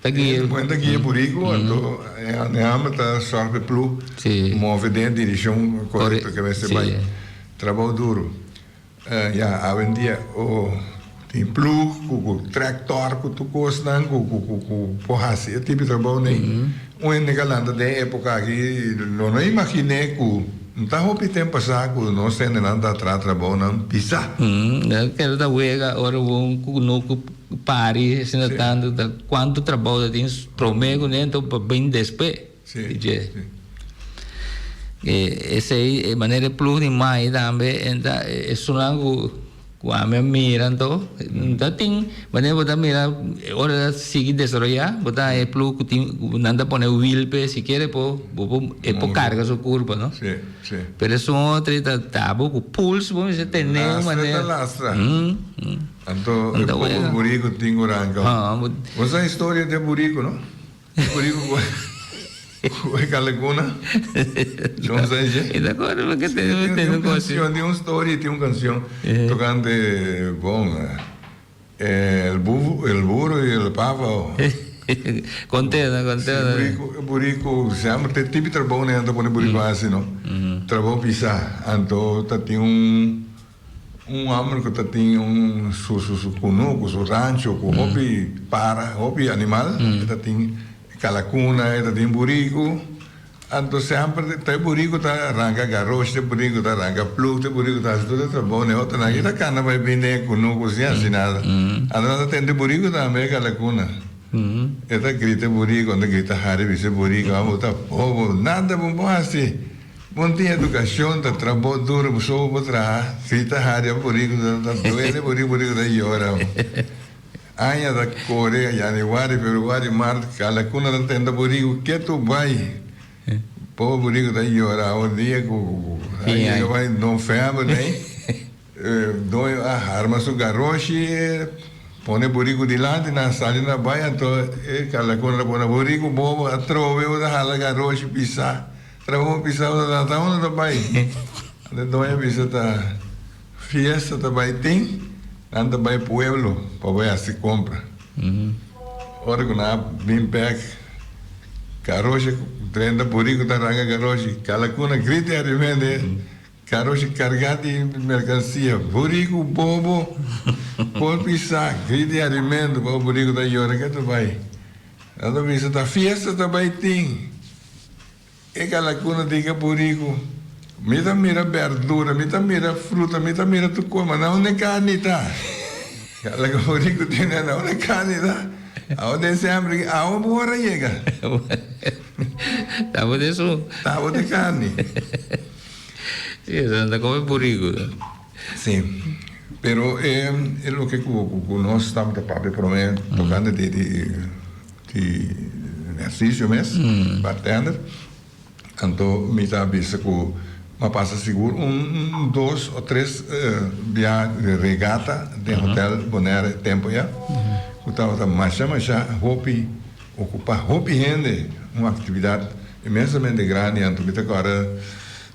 ta guia, un hende ta guia buriku anto e hòmber ta sòrg pa e ploeg move den e direkshon korekto ke mester bai. Trabou duro. Ya awendia o tin ploeg ku ku tractor ku tur kosnan ku ku ku ku por hasi e tipo di trabou nei. Un hende ka lanta den e epoka aki lo no imaginé ku no ta hopi tempu pasá ku nos hendenan ta traha trabounan pisá. Keda ta wega ora bo un kunuku pari asina tantu ta kuantu trabou ta tin promé kuné anto pa bin despues. Dje. Esei e manera e ploeg di mai tambe enta esunnan ku ku ami a mira anto ta tin manera bo ta mira ora ta sigui desaroyá bo ta haña e ploeg ku tin ku nan ta pone wiel p'e sikiera e por bo por e por karga su kurpa no pero esun otro ta tabo ku puls bo mester tene un manera. Lastra ta lastra anto e poko buriku tin ku ranka bo sa historia di e buriku no. Burico cu e calacuna. John Sanchez. E ta corda porque te te un canción, tin un story, tin un canción tocante bon el bu el burro y el pavo. Contena, contena. Burico, burico, semper te tipi trabou nan ta pone burico haci no. Trabou pisa, anto ta tin un Un homber cu ta tin un su su su cunucu, su rancho cu hopi para, hopi animal, e ta tin calacuna, e ta tin buricu. Anto semper ta e buricu ta ranca garoshi, ta e buricu ta ranca plug, ta e buricu ta haci tur e trabou. Ne otronan aki ta cana bay bin den e cunucu sin haci nada. Anto nan ta tende e buricu tambe e calacuna. E ta grita e buricu, anto grita hari bisa e buricu, amo ta bobo, nada bo por haci. Bon tin educacion ta trabou duro bo so bo traha si ta haria burico ta duele burico burico ta yora aña ta core januari februari mart calacuna ta tenta burico ketu bay pober burico ta yora awendia cu a yega bay november ney doño a harma su garoshi pone burico dilanti nan sali na bay anto e calacuna ta pone burico bobo atrobe bo ta hala garoshi pisa. Trabou bisa unda ta ta unda ta bai. Ante doño bisa ta fiesta ta bai tin, nan ta bai pueblo pa bai hasi compra. Ora cu nan a bin bek, caroshi drenta burico ta ranca caroshi, calacuna grita ariba caroshi carga di mercancia, burico bobo por pisa, grita arimento, pa burico ta yora ke ta bai. Nan ta bisa ta fiesta ta bai tin. E kalakuna di ke buriku, Mi ta mira berdura, mi ta mira fruta, mi ta mira tur kos, ma na unda e karni ta? Kalakuna buriku di nan, na unda e karni ta? Awo den sèmpre ki awo bo ora yega. Tabo di su. Tabo di karni. Si, esnan ta kome buriku. Si, pero e loke ku nos tabata papia promé tokante di di ehercicio mes, bartender, anto mi ta bisa cu m'a pasa sigur un dos o tres bia di regata den hotel Bonaire e tempo ya, cu tabata masha masha hopi ocupa, hopi hende, un actividad inmensamente grandi, anto mi ta acorda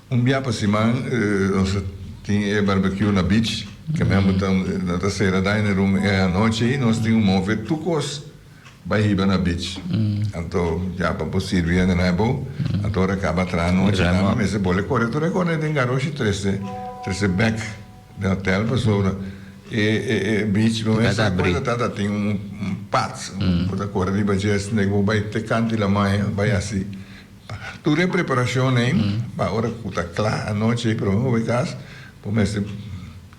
un bia pa siman nos a tin e barbecue na beach, ke men bo ta no ta cera dining room e anochi, nos tin un move tur cos. Bai hiba na beach. Anto ya pa bo sirbi hende nan ebou. Anto ora kaba traha anochi nan mester bole kore tur e kore den garoshi trese trese bek den hotel pasobra e e beach bo mester kuenta tata tin un. pats, bo ta kore riba dje asina ku bo bai te kanti lamaya bai hasi tur e preparashon ei pa ora ku ta kla anochi ei prome bo bai kas bo mester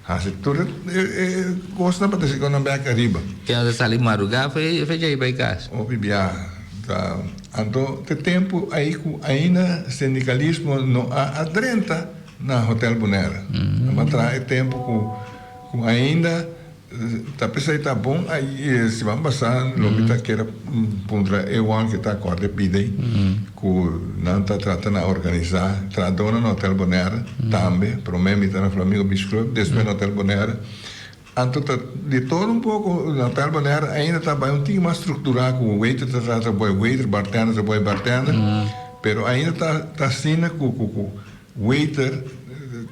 hasi tur e kosnan pa trese nan bek ariba. Ke nan ta sali madrugá fecha ei bai kas? Hopi bia ta anto te tempu ei ku ainda sindikalismo no a drenta na Hotel Bonaire. Nan a traha e tempu ku ku ainda Ta p'esei ta bon ai siman pasá lo mi ta kere puntra e wan ke ta kòrda e pidi ku nan ta trata na organisá trahadónan na Hotel Bonaire tambe promé mi ta na Flamingo Beach Club despues na Hotel Bonaire anto ta di todo un poko na Hotel Bonaire ainda ta bai un tiki mas strukturá ku waiter ta traha trabou e waiter bartender trabou e bartender pero ainda ta ta asina ku ku ku Waiter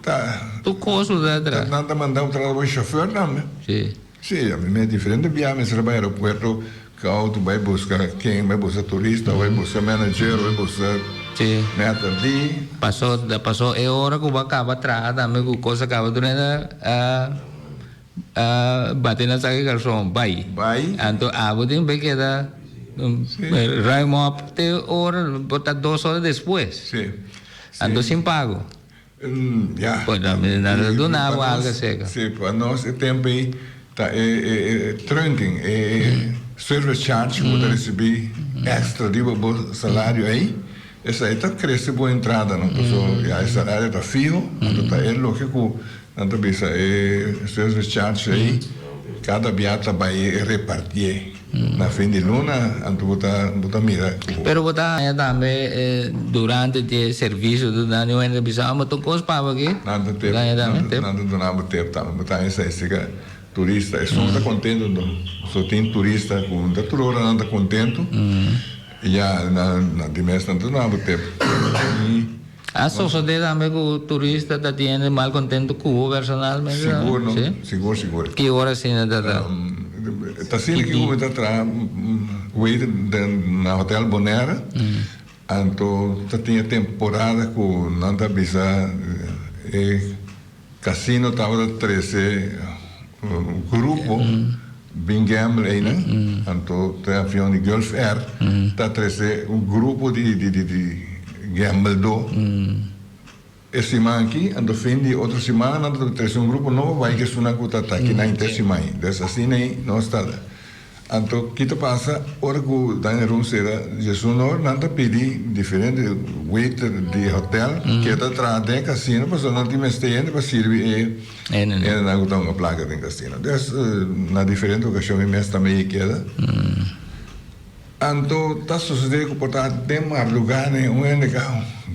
ta. Tur kos lo ta atrás. Nan ta manda un trabou chauffeur tambe. Si. Si, ami mi diferente bia mi mester bai aeropuerto ku auto bai buska ken, bai buska turista, bai buska manager, bai buska Si. mèter di. Paso, paso e ora ku bo a kaba traha tambe ku kos a kaba tur hende a a bati na saki garson bai. Bai. Anto abo tin bai keda ruim op te ora por ta dos ora despues. Si. Anto sin pago. Ya. Pues nan ta duna bo algo aserka. Si, pa nos e tempo ei ta e trunking, e service charge ku bo ta risibi extra riba bo salario ei, esei ta krese bo entrada no, pasobra ya e salario ta fiho, anto ta e loke ku nan ta bisa e service charge ei kada bia ta bai repartié. Na fin di luna anto bo ta bo ta mira ku. Pero bo ta haña tambe durante di e servisio ta duna un hende bisa amo ta un kos pa bo aki. Nan ta tep nan ta duna bo tep tambe bo ta haña esei turista esun ta kontento anto so tin turista ku no ta tur ora nan ta kontento ya nan di mes nan ta duna bo tep. A sosode tambe ku turista ta tin hende mal kontento ku bo personalmente tambe? Sigur no, sigur sigur. Ki ora asina ta ta? Ta asina ki ku mi ta traha waiter na hotel Bonaire, anto ta tin e temporada ku nan ta bisa e casino tabata trese grupo bin gamble einan, anto ta e avion di Gulf Air ta trese un grupo di di gambledó e siman aki, anto fin di otro siman nan ta trese un grupo nobo bai ku esunnan ku ta ta akinan henter siman ei. Des asina ei nos ta. Anto ki ta pasa ora ku dining room sera diesun or nan ta pidi diferente waiter di hotel ke ta traha den casino pasobra nan tin mester hende pa sirbi e hendenan ku ta hunga plaka den casino. Des na diferente ocasion mi mes tambe a keda. Anto ta sosode ku por ta den marduga ne un hende ka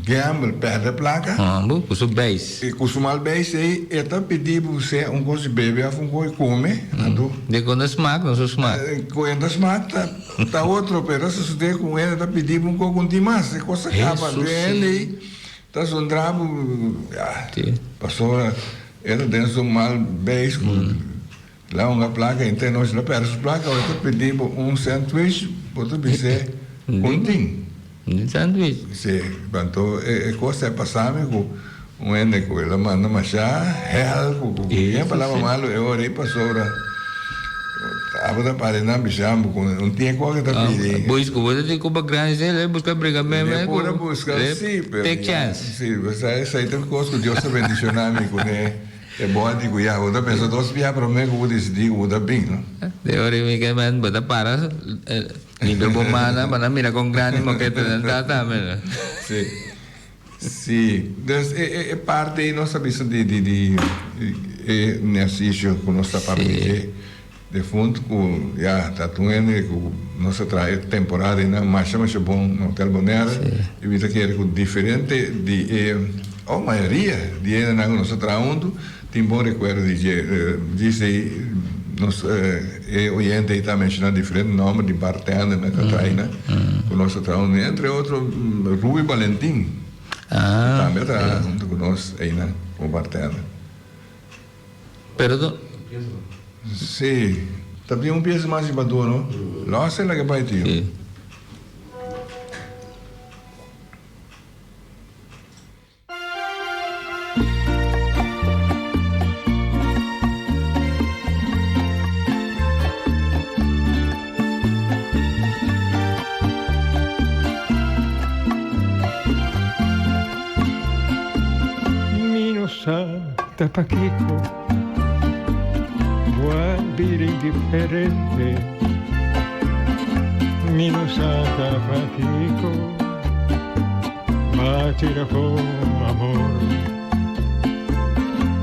gamble perde plaka. Bo ku su beis. I ku su mal beis ei e ta pidi bo sea un kos di bebe of un kos di kome. Anto. De ku no smak no su smak. Ku e no smak ta ta otro pero ta sosode ku un hende ta pidi bo un kos ku no tin mas e kos ta kaba. Anto e hende ei ta zundra bo ya pasobra e ta den su mal beis ku. La hunga plaka henter nochi la perde su plaka ora ta pidi bo un sandwich bo ta bis'é un tin. Un sandwich. Si, anto e kos ta pasami ku un hende ku el a manda masha hel ku ku bien palabra malo e ora ei pasobra tabata pare nan bisha bo ku un tin e kos ke ta pidi. Boys ku bo ta tin kuba grandi si el buska briga meme ku. E por a buska si pero. Take chance. Si, esei ta kos ku Dios ta bendiciona mi kuné. E bon a di ku ya, bo ta pensa dos bia promé ku bo disidí ku bo ta bin, no? De ora mi ke men bo ta para limpia bo mannan pa nan mira kon grandi mokete nan ta tambe, no? Sí, sí. Dus e e e parti ei nos ta bisa di di di e ehersisio ku nos ta papia di dje defuntu ku ya ta tur hende ku nos a traha e temporada einan masha masha bon na Hotel Bonaire i mi ta kere ku diferente di e o mayoria di hendenan ku nos a traha huntu tin bon rekuerdo di dje. Djis ei nos e oyente ei ta menshoná diferente nòmber di bartendernan ku a traha einan ku nos a traha huntu entre otro Ruby Balentin ku tambe a traha huntu ku nos einan komo bartender. Pero to. Sí, ta bin un pieza mas di Badoo, no? Los e laga bai, tio. Sí. ta pakiko Bo a bira indiferente Mi no sa ta pakiko B'a tira fo amor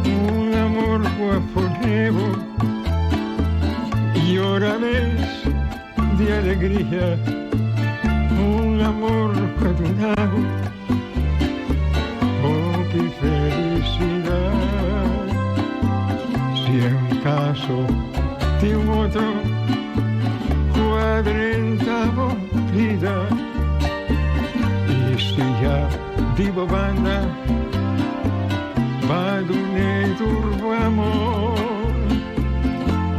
Un amor ku a pone bo Yora mes di alegria Un amor ku a duna bo Hopi felicidad Si en caso tin un otro Ku a drenta bo bida Y si ya di bo banda B'a dun'é tur bo amor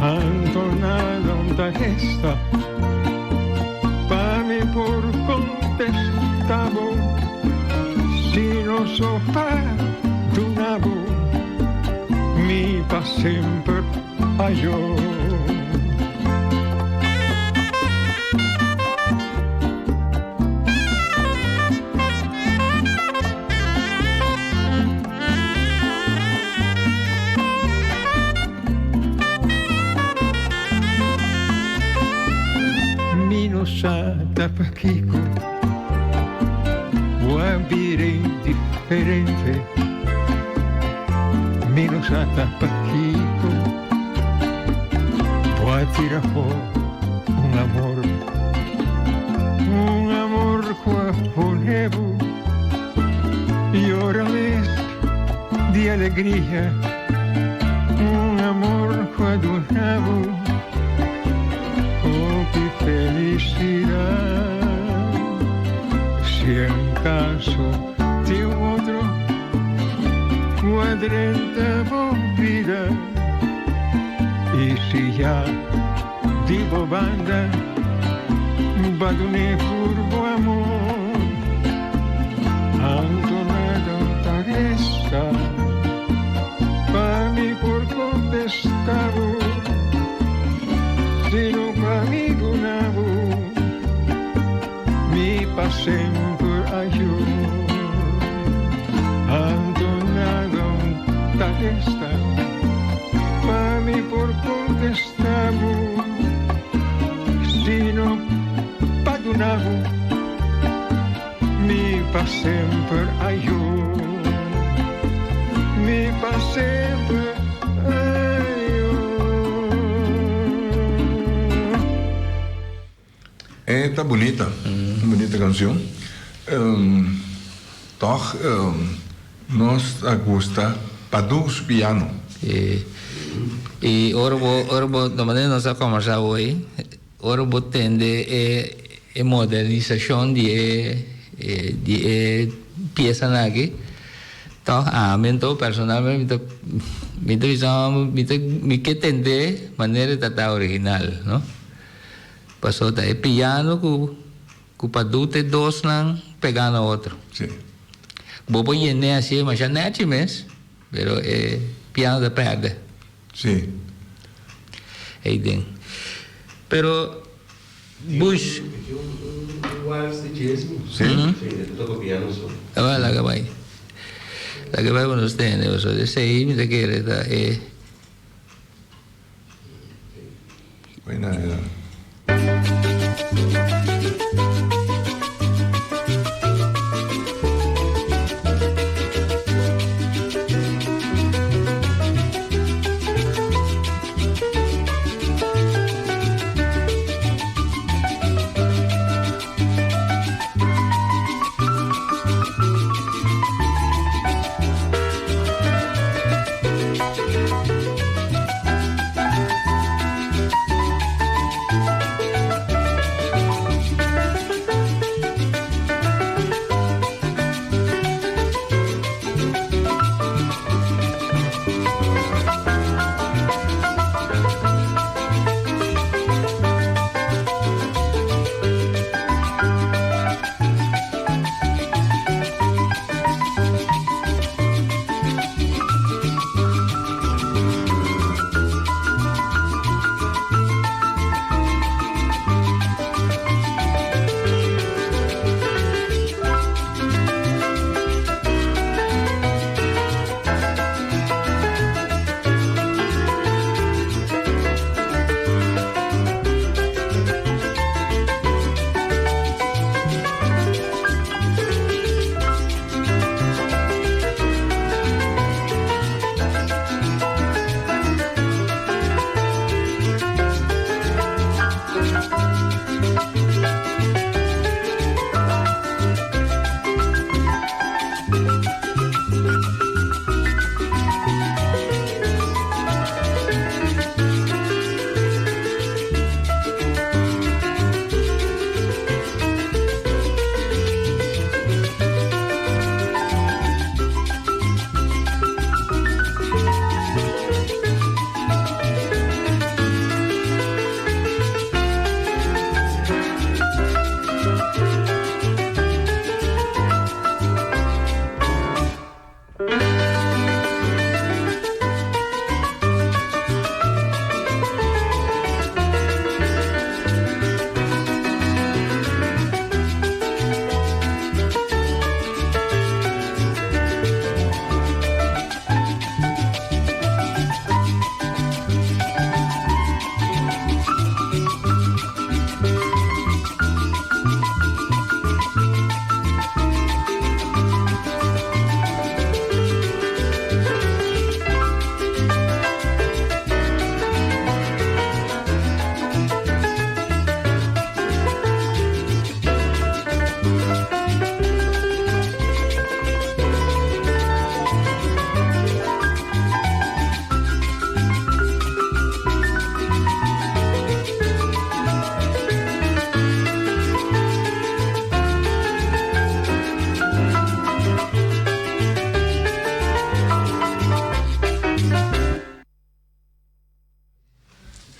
Anto nada un ta resta Pa mi por contesta bo Si no so pa duna bo Mi pa semper ayo. Mi no sa ta pakiko Bo a bira indiferente Mi no sa ta pakiko Bo a tira afó un amor Un amor ku a pone bo Yora mes di alegria Un amor ku a duna bo hopi felicidad Si en caso tin un otro ku a drenta bo bida Y si ya di bo banda b'a dun'é pur bo amor Anto nada ta resta pa mi por contesta bo Sino pa mi duna bo mi pa semper ayo Anto nada ta resta pa mi por contesta bo Sino pa duna bo Mi pa semper ayo Mi pa semper ayo. E ta bunita, un bunita cancion. Toch nos a gusta Padu su piano. Y ora bo, ora bo, na manera nos a conversa hoy, Ora bo tende e e modernisashon di e di e piesanan aki, tòg ami anto personalmente mi ta mi ta bisa mi ta mi ke tende manera e ta ta original, no. Pasobra ta e piano ku ku Padu ta e dosnan pegá na otro. Sí. Bo por yen'é así masha nèchi mes, pero e piano ta pèrdè. Sí. Ei den. Pero Bush. Un wals di jazz mi. Sí. Sí, e ta toca piano so. Aba laga bai. Laga bai pa nos tende pasobra esei mi ta kere ta e. Buena era.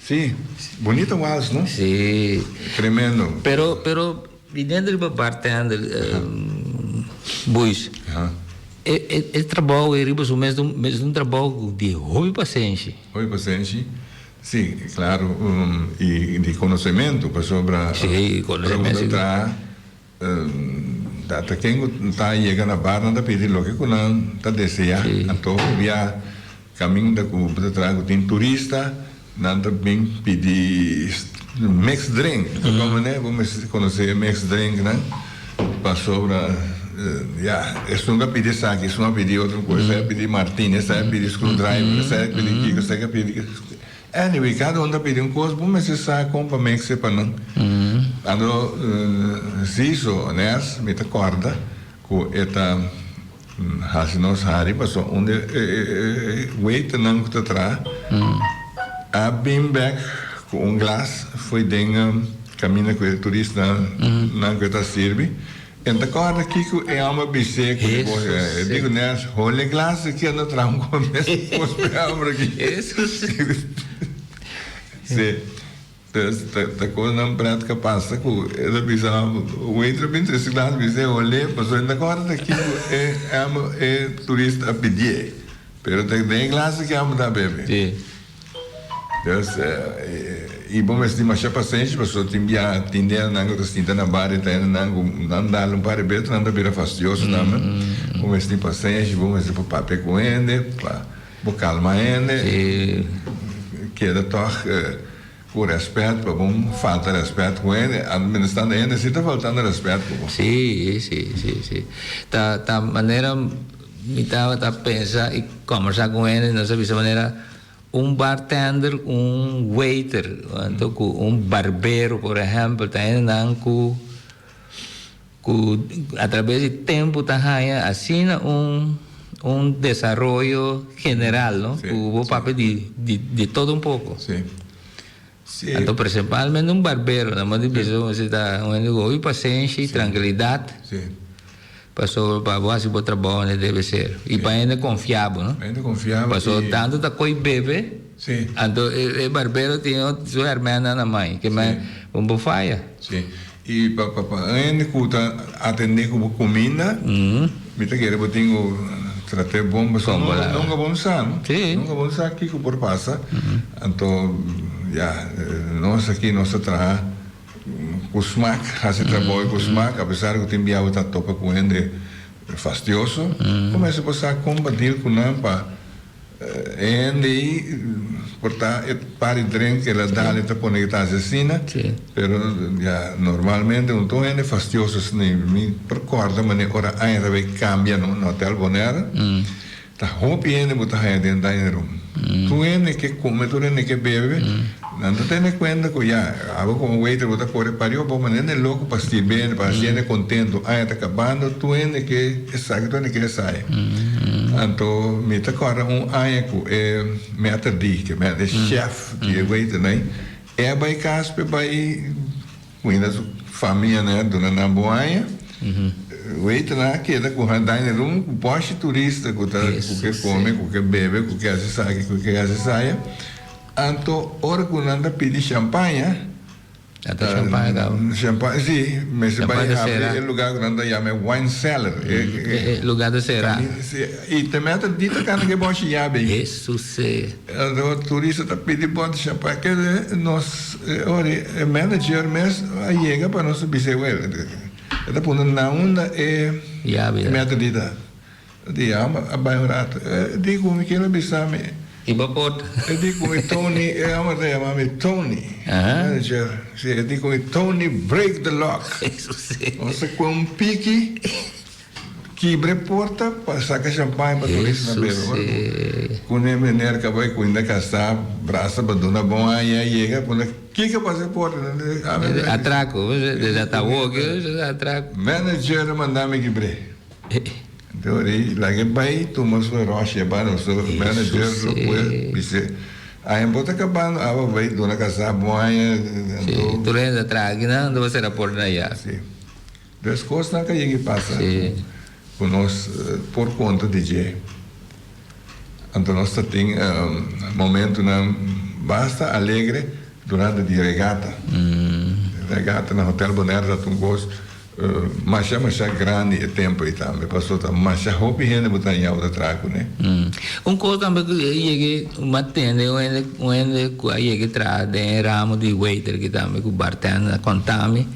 Sí, bunita wals, no? Sí. Tremendo. Pero, pero, viniendo riba bartender, Buis, e, e, e trabou ei riba su mes, mes un trabou di hopi pasenshi. Hopi pasenshi, sí, claro, y di conocemento, pasobra. Sí, conocemento. Ora bo ta traha, ta, ta ken cu ta yega na bar nan ta pidi loke cu nan ta desea, anto bia Caminda cu bo ta traha cu tin turista, nan ta bin pidi mixed drink. Ta como ne? Bo mester conoce e mixed drinknan pasobra ya esun a pidi esaki, esun a pidi otro cosa, esaki a pidi martini, esaki a pidi screwdriver, esaki a pidi kico, esaki a pidi kico. Anyway, cada un ta pidi un cos, bo mester sa con pa mix e pa nan. Anto Zizo, Nes, mi ta corda cu e ta. Hasi nos hari paso unda e waiternan ku ta traha a bin bek ku un glas fo'i den kaminda ku e turistanan ku e ta sirbi. E ta kòrda kiko e hòmber bis'é ku e kos. E di ku Ners, hole e glas aki a no traha un kos mes kos pa e hòmber aki. Sí. Dus ta kosnan pret ka pasa ku e ta bisa waiter a bin trese glas bis'é olé pasobra e no ta kòrda ta kiko e e turista a pidié pero ta den e glas aki amo ta bebe. Dus i bo mester tin masha pasenshi pasobra tin bia tin denanan ku ta sinta na bar i ta hendenan ku nan dal un par di bes nan ta bira fastioso tambe bo mester tin pasenshi bo mester por papia ku hende pa Bo calma hende, keda toch cu respet pa bo falta respet cu hende, mientras hende si ta faltando respet cu bo. Si, si, si, si. Ta, ta manera mi tabata pensa y combersa cu hende, nos a bisa manera un bartender, un waiter, anto cu un barbero por ehempel, ta hendenan cu, Cu a traves di tempo ta haya asina un un desaroyo general, no? Cu bo papia di di di todo un poco. Sí. Sí. Anto principalmente un barbero, na modo di bisa bo mester ta un hende cu hopi pasenshi, trankilidad. Sí. Pasobra pa bo haci bo trabao ne debe ser. Y pa hende confia bo, no? Pa hende confia bo. Pasobra tanto ta coy bebe. Sí. Anto e barbero tin su hermana na mai, ke mai bo faya. Sí. I pa pa pa hende ku ta atendé ku bo kuminda, mi ta kere bo tin ku trat'é bon pasobra nunka nunka bon sa no. Nunka bon sa kiko por pasa. Anto ya nos aki nos ta traha ku smak, hasi trabou ku smak apesar ku tin bia bo ta topa ku hende fastioso, bo mester por sa kon pa deal ku nan pa. E hende ei por ta e par di drink el a dal e ta pone ke ta hasi asina, pero ya normalmente un tur hende fastioso asina. Mi por corda manera ora aña ta bay cambia no na Hotel Bonaire, ta hopi hende bo ta haya den dining room. Tur hende ke come, tur hende ke bebe, nan ta tene cuenta cu ya abo como waiter bo ta core pariba bo manera hende loco pa sirbi hende, pa haci hende contento. Aña ta cabando tur hende ke esaki, tur hende ke esai. Anto mi ta kòrda un aña ku e mèter di, ke mèter, e chèf di e waiternan, e a bai kas p'e bai kuinda su famianan, duna nan bon aña. Waiternan a keda ku nan dining room ku bòshi turista ku ta ku ke kome, ku ke bebe, ku ke hasi esaki, ku ke hasi esaya. Anto ora ku nan ta pidi shampaña, Ata champaña caba. Champaña, si. Mester Champaña bai ta habri cera. e lugar cu nan ta yama e wine cellar. E lugar ta cera. Si, y te mete di ta cana ke boshi yabi. Hesus e. Anto turista ta pidi bot di champaña. Kende nos, ori e manager mes a yega pa nos bisa wel. E ta puntra na unda e Yabi ta. mete di ta. Di hamba a bai un rato. E di ku mi kier a bisa mi. I bo por. E di ku mi Tony, e hamba ta yama mi Tony. Manager. Si, e di ku mi Tony break the lock. Eso si. Nos a kue un piki, kibra e porta pa saka champagne pa turista na bebe. Eso si. Ku ne meneer ka bai kuinda kasa, brasa pa duna bon aña, a yega punda kiko pasa e porta. Atraco, desde atawoki, atraco. Manager a manda mi kibr'é. Anto rei laga e bai tuma su roshi e bai su manager lo pue bis'é, Aña bo ta kabando aba bai duna kasá bo aña anto. Tur hende ta traha akinan anto bo sera porta na ya. Si. Des kosnan ka yega i pasa ku nos por konta di dje. Anto nos ta tin momentunan. basta alegre durante di regata. Regata na Hotel Bonaire ta un kos masha masha grandi e tempo ei tambe pasobra ta masha hopi hende bo ta haña bo ta traha kuné. Un kos tambe ku a yega mi a tende un hende un hende ku a yega traha den e ramo di waiter aki tambe ku bartender a konta mi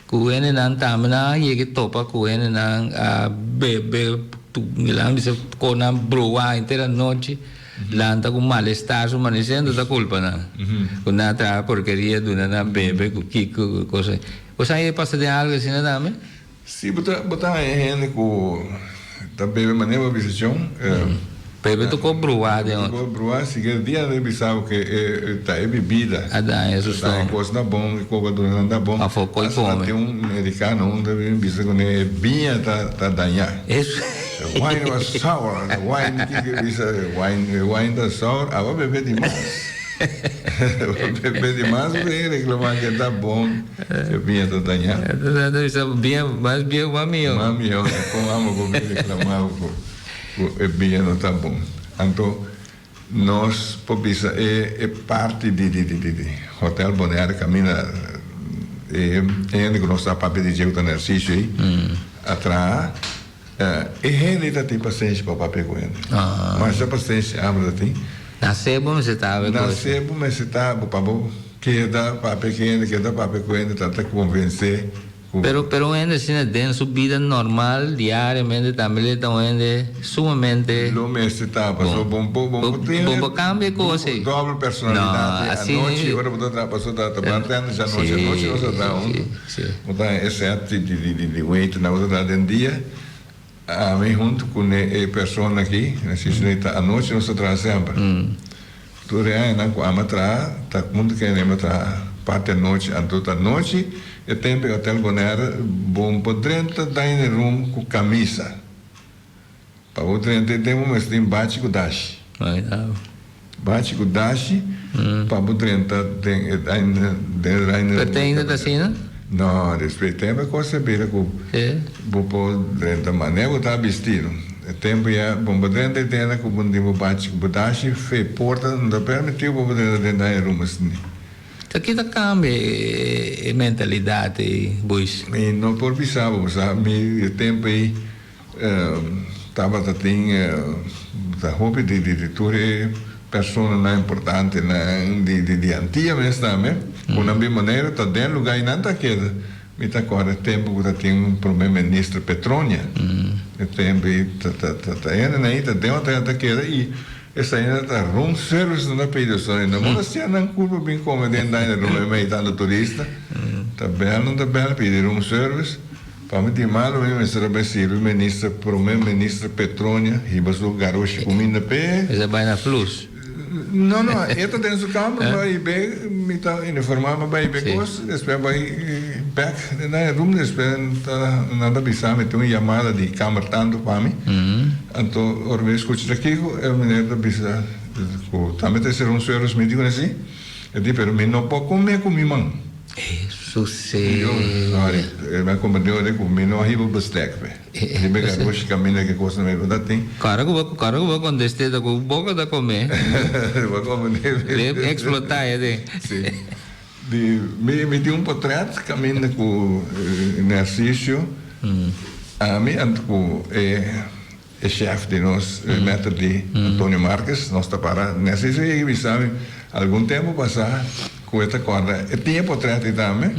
ku hendenan tambe nan a yega topa ku hendenan a bebe mi bisa kon nan bruha henter anochi. Lanta ku malestar su manesiendo ta kulpa nan. Ku nan a traha porkeria duna nan bebe ku kiko ku kos. Bo sa e pasa den algu asina tambe? Si bo ta bo ta haña hende ku ta bebe manera bo bisa shon. Bebe ta ko bruá den otro. Ta ko bruá sigue dia nan ta bisa bo ke e ta e bibida. A daña su stomago. Ta e kos na bon e koka duna nan ta bon. Afó koi kome. Asta tin un merikano un ta bin bisa kuné e biña ta ta dañá. The wine was sour, the wine kiko bisa the wine, the wine ta sour, abo bebe di mas. Bebe di mas bo tin reclama ke ta bon, e biña ta daña. Ta bisa biña mas bieu mas miho. Mas miho, kon amo bo bin reclama ku e biña no ta bon. Anto nos por bisa e e parti di di di di Hotel Bonaire kaminda e hende ku nos ta papia di dje ku ta na ersisio ei a traha. E hende ta tin pasenshi pa papia ku hende. Masha pasenshi abra ta tin. Na sebo mester ta awe Na sebo mester ta awe pa bo keda papia ku hende, keda papia ku hende, trata konvensé ku. Pero pero un hende asina den su bida normal diariamente tambe le ta un hende sumamente. Lo mester ta pasobra bo bo bo tin. Bo bo kambia e kos ei. Doble personalidat no, anochi ora bo ta traha pasobra ta bartender dja anochi anochi nos ta traha huntu. Bo ta e set di di di waiter nan bo ta traha den dia, ami huntu ku ne e persona aki, Narciso ta anochi nos ta traha semper. Tur e añanan ku ami a traha ta huntu ku e a traha parti anochi, anto ta anochi e tempu e hotel Bonaire bo por drenta dining room ku kamisa. Pa bo drenta e tempu mester tin bachi ku dashi. Bachi ku dashi pa bo drenta den e dining room. Pero te ainda ta asina? No, despues tempu e kos a bira ku bo por drenta manera bo ta bistido. E tempu ya bo por drenta e tenda ku bo tin bo bachi ku bo dashi fe porta no ta permitido pa bo drenta den dining room asina. Ta ki ta cambia e mentalidad ei, boys? Mi no por bisa bo, sa mi e tempu ei. Tabata tin ta hopi di di tur e personanan importantenan di di Antia mes tambe ku nan bin Boneiru ta den lugá i nan ta keda. Mi ta kòrda e tempu ku ta tin un prome minister Petronia e tempu ei ta ta ta hende nan ei ta den hotel ta keda i esei nan ta room service nan ta pidi so i nan por hasié nan kulpa bin kome den dining room e mei tantu turista ta bèl nan ta bèl pidi room service. Pa mi tin malo mi mester a bai sirbi minister prome minister Petronia hiba su garoshi cuminda p'e. Mester bai na flus. No no e ta den su camber ma hib'e mi ta uniforma mi bai hib'e cos despues a bai bek den e room despues nan ta bisa mi tin un yamada di camber tanto pa mi anto ora mi scucha ta kico e meneer ta bisa cu tambe ta esera un suero mi di cu si e di pero mi no por come cu mi man. Sucede. Sorry, mi a comprende ora cu mi no a hiba bestek pe. Riba e garoshi caminda ki cos na mi ta tin. Kora cu bo, kora cu bo conteste ta cu boca ta come. Bo comprende. Debe explota e den. Si. Di, mi, mi tin un potret caminda cu Narciso, ami anto cu e E chef di nos, e mèter di Antonio Marques, nos ta para Narciso yega bisa mi algun tempu pasá ku e ta kòrda, e tin e potrèt ei tambe,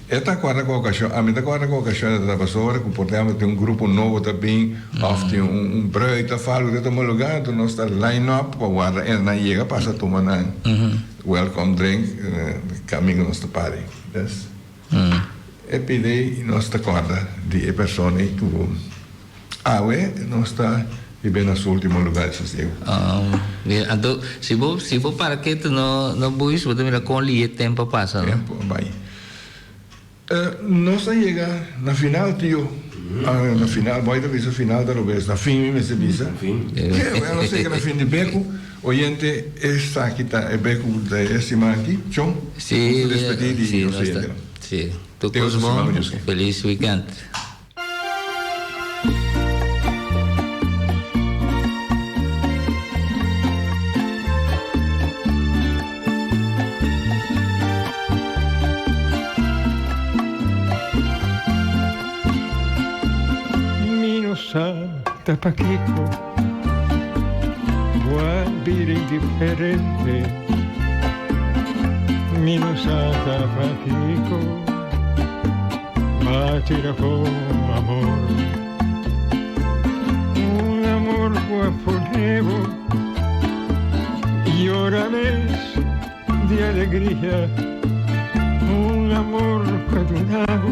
e ta kòrda ku okashon, ami ta kòrda ku okashon e ta tabata ora ku por ehèmpel tin un grupo nobo ta bin òf tin un bruid òf algu ta tuma lugá, anto nos ta line up pa warda e nan yega pasa tuma nan welcome drink kaminda nos ta para ei. Des e pidi nos ta kòrda di e persona ei ku. Awe nos ta biba na su ultimo lugar di sosiego. Mira, anto si bo si bo para ketu no no buis bo ta mira kon lihe tempo a pasa, no? Tempo a bai. Nos a yega na final tio. Na final, boy ta bisa final ta robes. Na fin mi mester bisa. Ke bueno nos a yega na fin di beku. Oyente esaki ta e beku di e siman aki. Chon, Si, nos ta despedí di si, nos nos ta, oyentenan. si. Tur Te kos otro siman bon, ku Dios ke. felis weekend. ta pakiko bo a bira indiferente Mi no sa ta pakiko bo a tira afó un amor Un amor ku a pone bo yora mes di alegria Un amor ku a duna bo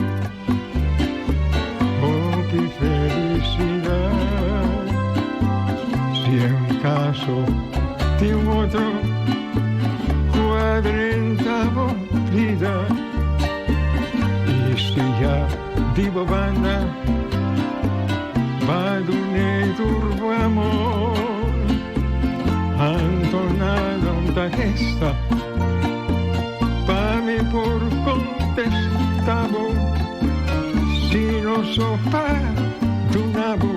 Hopi felicidad Si en caso tin un otro Cu a drenta bo vida Y si ya di bo banda Ba dun'e tur bo amor Anto nada un ta resta Pa mi por contesta bo Si no so pa duna bo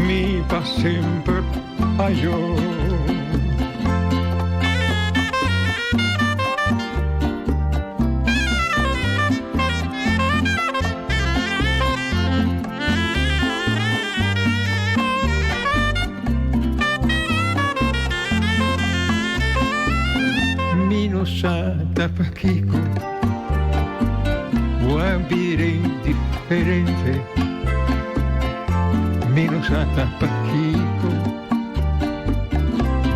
Mi pa semper ayo. Mi no sa ta pakiko bo a bira indiferente Mi no sa ta pakiko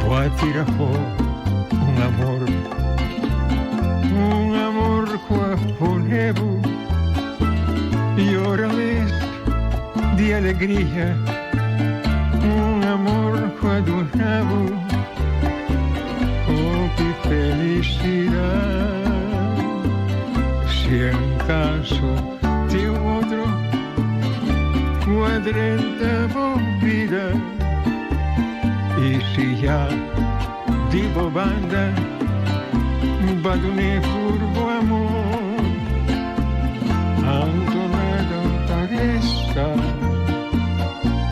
bo a tira afó un amor Un amor ku a pone bo yora mes di alegria Un amor ku a duna bo hopi felicidad Si en caso tin un otro ku a drenta bo bida Y si ya di bo banda b'a dun'é pur bo amor Anto nada ta resta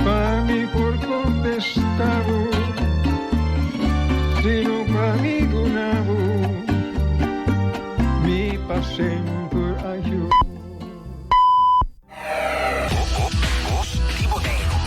pa mi por contesta bo Sino pa mi duna bo mi pa semper ayo. Bos di Boneiru.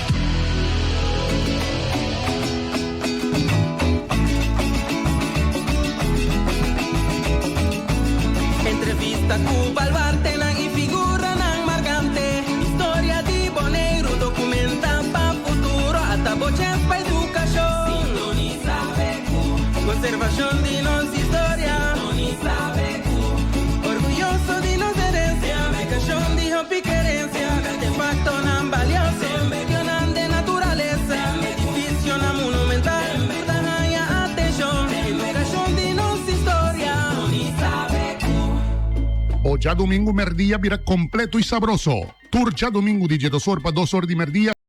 Entrevista ku baluartenan i figuranan markante. Historia di Boneiru dokumenta pa futuro. Ata bo chèns pa edukashon. Sintonisa BQ. Konservashon di nos historia. Sintonisa BQ. Orguyoso di nos herencia. Edukashon di hopi kerencia. Artefactonan balioso. Medionan den naturalesa. Edificionan monumental. Ta haña atencion. Edukashon di nos historia. O djadumingu merdia bira completo y sabroso. Tur djadumingu di djedosor pa dosor di merdia.